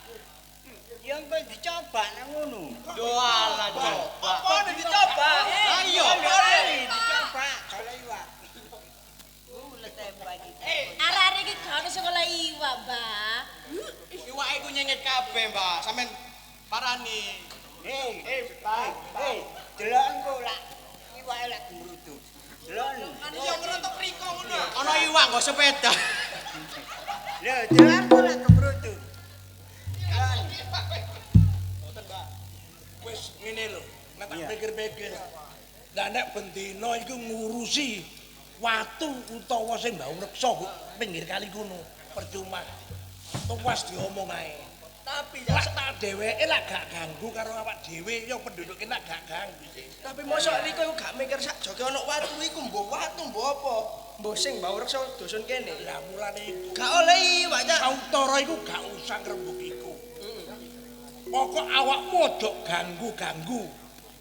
Ya engko dicoba nang ngono. Yo alah coba. Apa nek dicoba? Lah iya. Dicoba golek iwak. Arek-arek iki gak ono sing oleh iwak, Mbah. Iwake iku nyenget kabeh, Mbah. Sampeyan parani. Mbah, deloken kok lak iwake lak gemruduk. Deloken. Iya ngerontok Riko ngono. Ana iwak nggo sepeda. Lho, deloken kok lak gemruduk. Deloken. Wis ngene lho, nek tak pikir-pikir. Lah nek bendina iku ngurusi watu utawa sing mbau reksa pinggir kali kono, percuma. Tuwas diomong ae. Tapi ya Lak tak dheweke lak gak ganggu karo awak dhewe, ya penduduk kene lak gak ganggu sih. Tapi mosok Riko iku gak mikir sak joge ana watu iku mbok watu mbok apa? Mbok sing mbau reksa dusun kene. Lah mulane iku Gak oleh iwak, Cak. sautara iku gak usah ngrembug iku. Pokok awakmu aja ganggu-ganggu.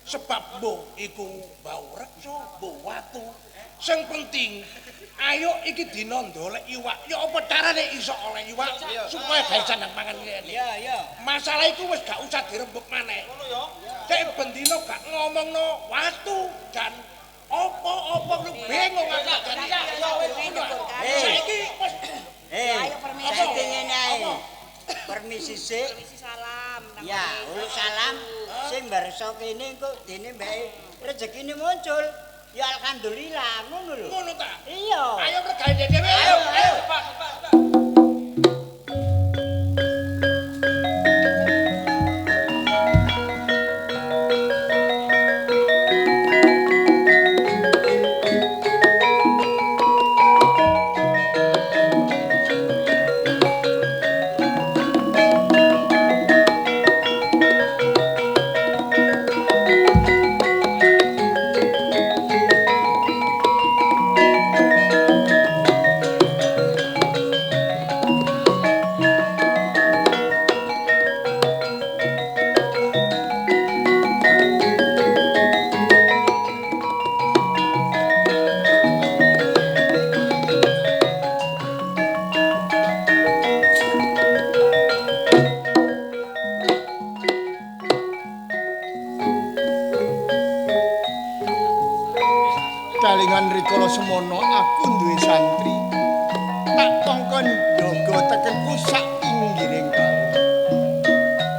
Sebab mbok iku bau reksa, mbok watu. Sing penting ayo iki dina ndolek iwak. Ya apa carane iso oleh iwak supaya gawe sandang pangan kene. Iya, iya. Masalah iku wis gak usah dirembug maneh. Ngono ya. Cek bendina gak ngomongno watu dan apa-apa lu bingung aku jane. Saiki wis Ayo saiki ngene ae. Permisi sik. Permisi salam. nang Ya, kene. uluk salam sing mbarsa kene engko dene mbake rezekine muncul. Ya alhamdulillah ngono lho. ngono ta. Iya. Ayo mergawe dhewe. Ayo, ayo. Ayo. Rikala semono aku duwe santri. Tak kongkon jaga tekenku sak pinggiring kali.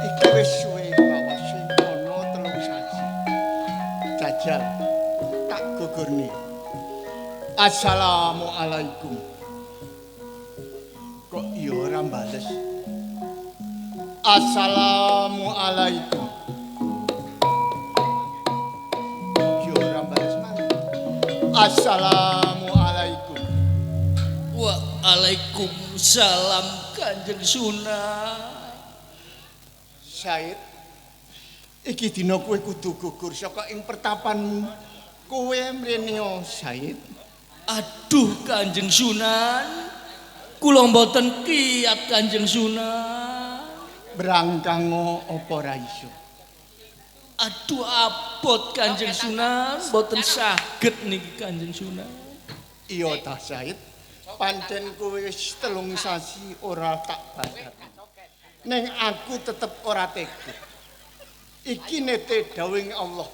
Iki wis suwe lawase ana 3 sasi. Jajal tak gugurne. Assalamualaikum. Kok ya ora bales. Assalamualaikum. Kok ya ora bales maneh. Assalamualaikum. Waalaikumsalam Kanjeng Sunan. Said, iki dina kowe kudu gugur saka ing pertapanmu. Kowe mrene Said. Aduh Kanjeng Sunan, kula mboten kiat Kanjeng Sunan. Brangkango apa ora iso? Aduh abot Kanjeng Sunan, mboten saged niki Kanjeng Sunan. Iya ta Said, pancen kowe wis 3 sasi ora tak bayar. Ning aku tetep ora tega. Iki nete dawuhing Allah.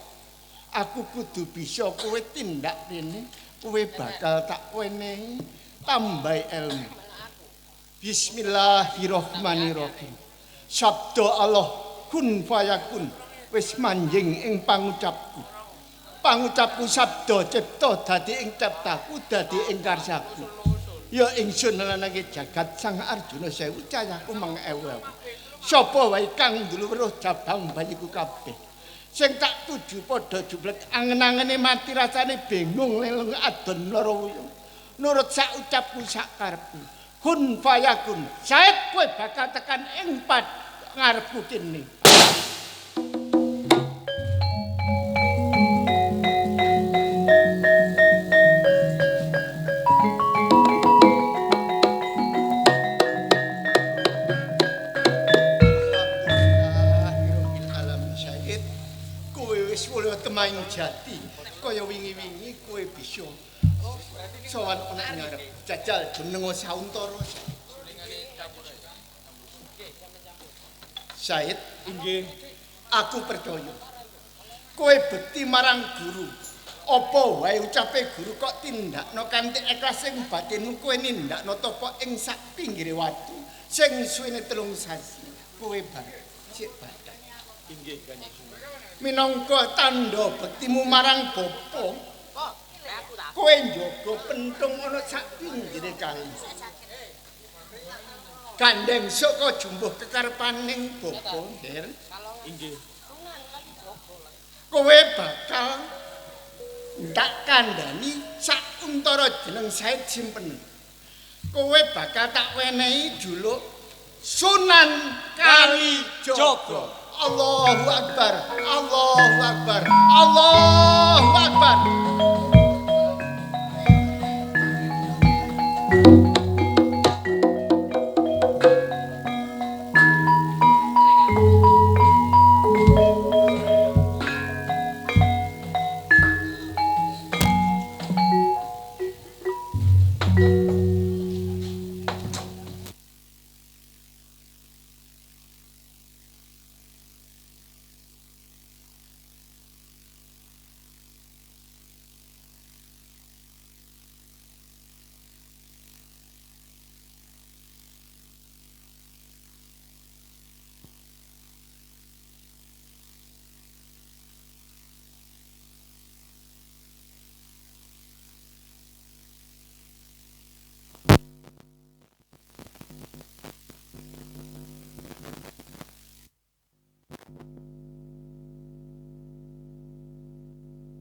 Aku kudu bisa kowe tindak rene, kowe bakal tak wenehi tambahi ilmu. Bismillahirrahmanirrahim. Sabda Allah kun fayakun wis manjing ing pangucapku. Pangucapku sabda cipta dadi ing ciptaku dadi ing karsaku. Ya ingsun lanange jagat Sang Arjuna sewu cayaku meng ewu-ewu. Sapa wae kang ndulu weruh jabang bayiku kabeh. Sing tak tuju padha jublek angen-angene mati rasane bingung lelung adon lara wuyung. Nurut sak ucapku sak karepku. Kun fayakun. Said kowe bakal tekan ing ngarepku kene. Temaing jati kaya wingi-wingi kowe bisa sowan ana ing ngarep jajal jeneng sauntara. Said, inggih, aku percaya kowe bekti marang guru. Apa wae ucape guru kok tindakno kanthi ikhlas ing batinmu, kowe nindakno tapa ing sak pinggire watu sing suwene 3 sasi kowe sik badan. Inggih Kanjeng Sunan. Minangka tandha bektimu marang bapa, kowe njaga pentung ana sak pinggire kali. Gandeng saka jumbuh kekarepaning bapa, Nger. Inggih. Kowe bakal tak kandhani sak untara jeneng Said simpen. Kowe bakal tak wenehi juluk Sunan Kalijaga. Allahu Akbar, Allahu Akbar, Allahu Akbar.